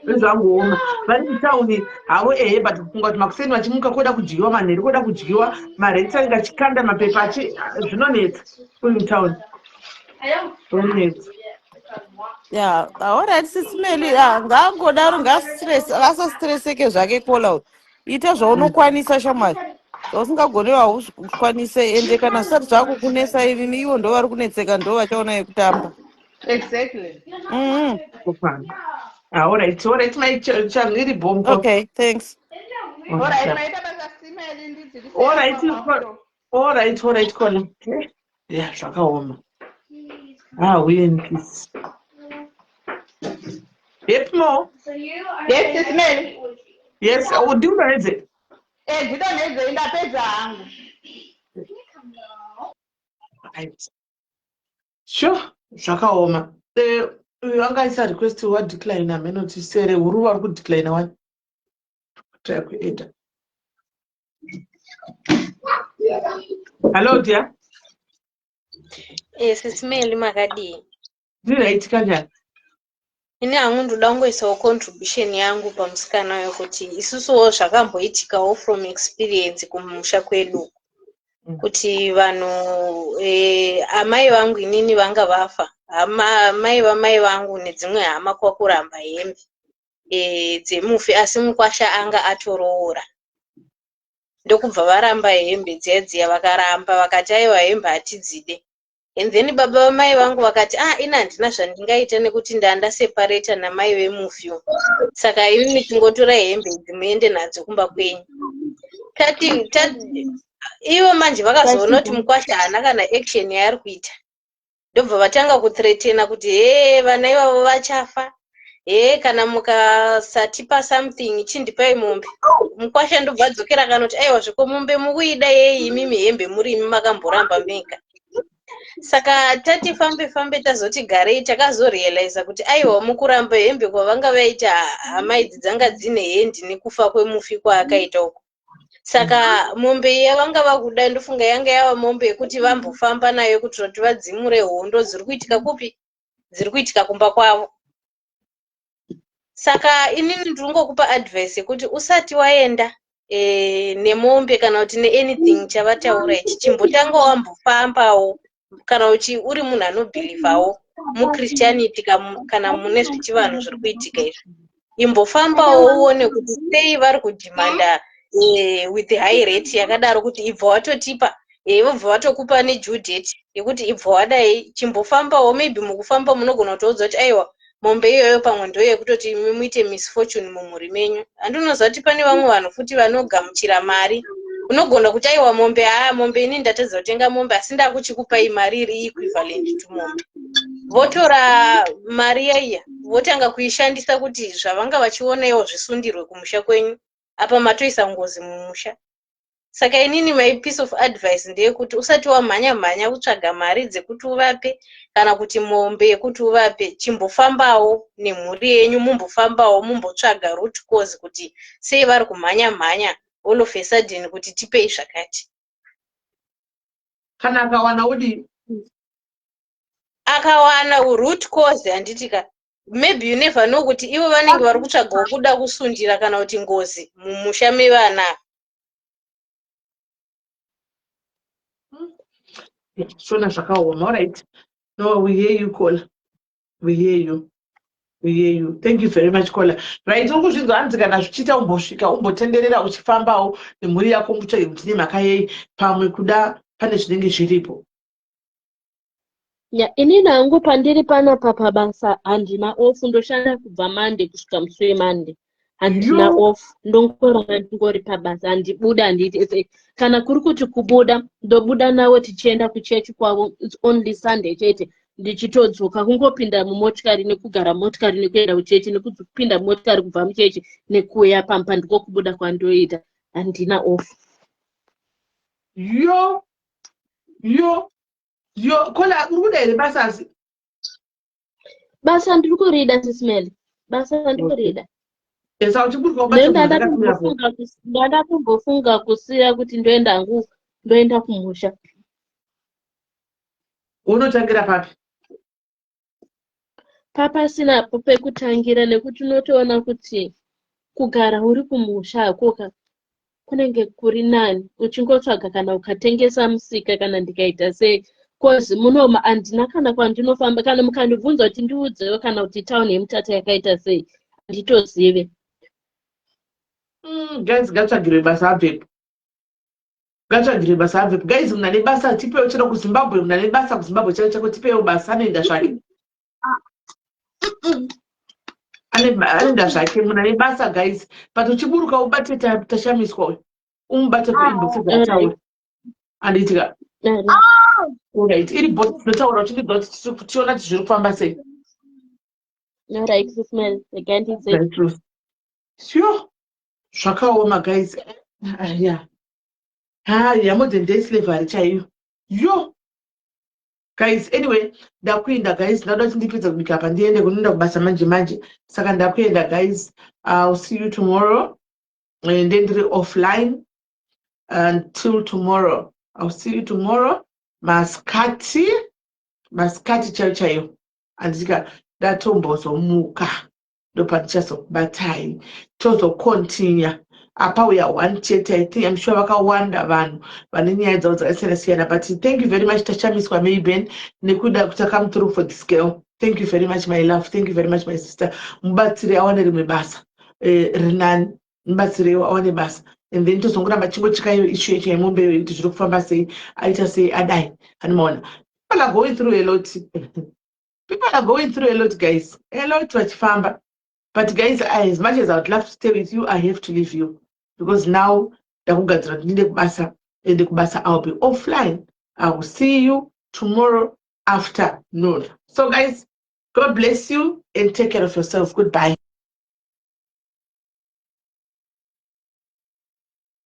Zvezvangooma. Vari mutauni havo, ehe, but kufunga kuti makuseni vachimuka koda kudyiwa, manheru koda kudyiwa, marenti anenge achikanda mapepa achi, zvinonetsa uri mutauni, zvinonetsa. Ya, alright, Sis Melly, ngaangodaro, ngastress, asastreseke zvake. Caller, ita zvaunokwanisa shamwari, zvausingagoni hauzvikwanise. Ende kana zvisati zvakukunesa inini, ivo ndo vari kunetseka, ndo vachaona yekutamba. Kufana. Ah, alright, mai Chamiri Bombo. Okay, thanks. Alright, maita basa, Sis Melly, ndidzirise. Alright, caller. Ya, zvakaoma. Ah, we in peace. Yep, mo. Yes, Sis Melly. Yes, ndingaedze. Eh, ndidonhedzei, ndapedza hangu. Right. Sure, zvakaoma. Uyu angaisa request wadecline, amenoti sere huru vari kudecline wani. Try kueda. Hello, dear. Eh, Sis Melly, makadii? Ndiri kanjani? Ini hangu ndoda kungoisawo contribution yangu pamusikana uyo, kuti isusuwo zvakamboitikawo from experience kumusha kwedu, kuti vanhu amai vangu inini vanga vafa, hama mai vamai vangu nedzimwe hama kwakuramba hembe dzemufi, asi mukwasha anga atoroora, ndokubva varamba hembe dziya dziya. Vakaramba, vakati aiwa, hembe hatidzide. And then baba vamai vangu vakati, "Ah, ini handina zvandingaita nekuti ndandaseparata namai vemufi, saka imimi tingotorai hembe idzi muende nadzo kumba kwenyu." Tati ivo manje vakazoona kuti mukwasha haana kana action yaari kuita, ndobva vatanga kuthreatena kuti, "Hee, vana ivavo vachafa, hee, kana mukasatipa something, chindipai mombe." Mukwasha ndobva adzokera akanoti, "Aiwa, zveko mombe mukuida yei imimi, hembe muri imi makamboramba mega?" Saka tati fambe fambe, tazoti garei, takazorealiza kuti aiwa, mukuramba hembe kwavanga vaita, hama idzi dzanga dzine hendi nekufa kwemufi kwaakaita uko. Saka mombe iya vanga vakuda, ndofunga yanga yava mombe yekuti vambofamba nayo kuitira kuti vadzimure hondo dziri kuitika kupi, dziri kuitika kumba kwavo. Saka inini ndinongokupa advice yekuti usati waenda nemombe kana kuti neanything chavataura ichi, chimbotanga wambofambawo. Kana uchi uri munhu anobhilivhawo muChristianity kana mune zvechivanhu zviri kuitika izvi, imbofambawo uone kuti sei vari kudhimanda with high rate yakadaro, kuti ibva watotipa. Vobva vatokupa nedue date yekuti ibva wadai, chimbofambawo. Maybe mukufamba munogona kutoudza kuti aiwa, mombe iyoyo pamwe ndo yekutoti imi muite misfortune mumhuri menyu. Handinoziva kuti pane vamwe vanhu futi vanogamuchira mari. Unogona kuti aiwa, mombe, haa, mombe ini ndatadza kutenga mombe, asi ndakuchikupai mari iri equivalent to mombe. Votora mari yaiya, votanga kuishandisa kuti zvavanga vachiona iwo zvisundirwe kumusha kwenyu. Apa matoisa ngozi mumusha. Saka inini my piece of advice ndeyekuti usati wamhanya mhanya kutsvaga mari dzekuti uvape kana kuti mombe yekuti uvape, chimbofambawo nemhuri yenyu, mumbofambawo, mumbotsvaga root cause kuti sei vari kumhanya mhanya all of a sudden kuti tipei zvakati. Kana akawana udii? Akawana root cause, handiti ka, maybe you never know kuti ivo vanenge vari kutsvagawo kuda kusundira kana kuti ngozi mumusha mevana. Shona zvakaoma. Alright, no, we hear you, caller. We hear you, we hear you. Thank you very much, caller. Right, uri kuzvinzwa, hanzi kana zvichiita umbosvika, umbotenderera uchifambawo nemhuri yako, mutsvage kuti nemhaka yei. Pamwe kuda pane zvinenge zviripo. Ya, inini hangu pandiri panapa pabasa handina off. Ndoshanda kubva Monday kusvika musi weMonday, handina off. Ndongorara ndingori pabasa, handibuda, handiiti sei. Kana kuri kuti kubuda, ndobuda navo tichienda kuchechi kwavo. It's only Sunday chete ndichitodzoka, kungopinda mumotikari nekugara motikari nekuenda kuchechi, nekupinda mumotikari kubva muchechi nekuuya pamba. Ndiko kubuda kwandoita, handina off. Yo yo yo, caller, uri kuda here basa asi? Basa ndiri kurida, Sis Melly, basa ndiri kurida. Esa uchiburuka ubate munhu akatumira po. Ndanda kumbofunga kusiya kuti ndoenda hangu, ndoenda kumusha. Unotangira papi? Papasinapo pekutangira, nekuti unotoona kuti kugara uri kumusha hakoka kunenge kuri nani, uchingotsvaga kana ukatengesa musika kana ndikaita sei, cause munoma handina kana kwandinofamba. Kana mukandibvunza kuti ndiudzewo kana kuti town yeMutata yakaita sei, handitozive. Guys, ngatsvagirwe basa abvepo, ngatsvagirwe basa abvepo. Guys, munhu ane basa tipewo, chero kuZimbabwe. Munhu ane basa kuZimbabwe chako chako, tipewo basa. Anoenda zvake. Anoenda zvake munhu ane basa, guys. But uchiburuka ubate Tashamiswa uyu, umubate kuinbox ataura, handiti ka? Alright, iri bot tinotaura, uchindibva kuti tiona kuti zviri kufamba sei. Alright, Sis Mel, regai ndidze. Right, Ruth. Sure, zvakaoma, guys. Ya, haya, modern day slavery chaiyo. Yo guys, anyway, ndakuenda, guys. Ndauda kuti ndipedza kubika apa, ndiende kunoenda kubasa manje manje. Saka ndakuenda, guys. I'll see you tomorrow and then ndiri offline until tomorrow. I'll see you tomorrow masikati, masikati chaiyo chaiyo, handika? Ndatombozomuka, ndopandichazokubatai, tozocontinue. Apa uya one chete, I think, I'm sure vakawanda vanhu vane nyaya dzavo dzakasiyana siyana. But thank you very much, Tachamiswa Mayben, nekuda kuti come through for this girl. Thank you very much, my love. Thank you very much, my sister. Mubatsire awane rimwe basa rinani. Mubatsireiwo awane basa and then tozongoramba chingocheka iyo issue yacho yemombe iyoyo kuti zviri kufamba sei, aita sei, adai. Animaona, people are going through a lot. People are going through a lot, guys, a lot vachifamba. But guys, as much as I would love to stay with you, I have to leave you because now ndakugadzira kuti ndinde kubasa. Ende kubasa I'll be offline. I will see you tomorrow afternoon. So guys, God bless you and take care of yourself. Goodbye.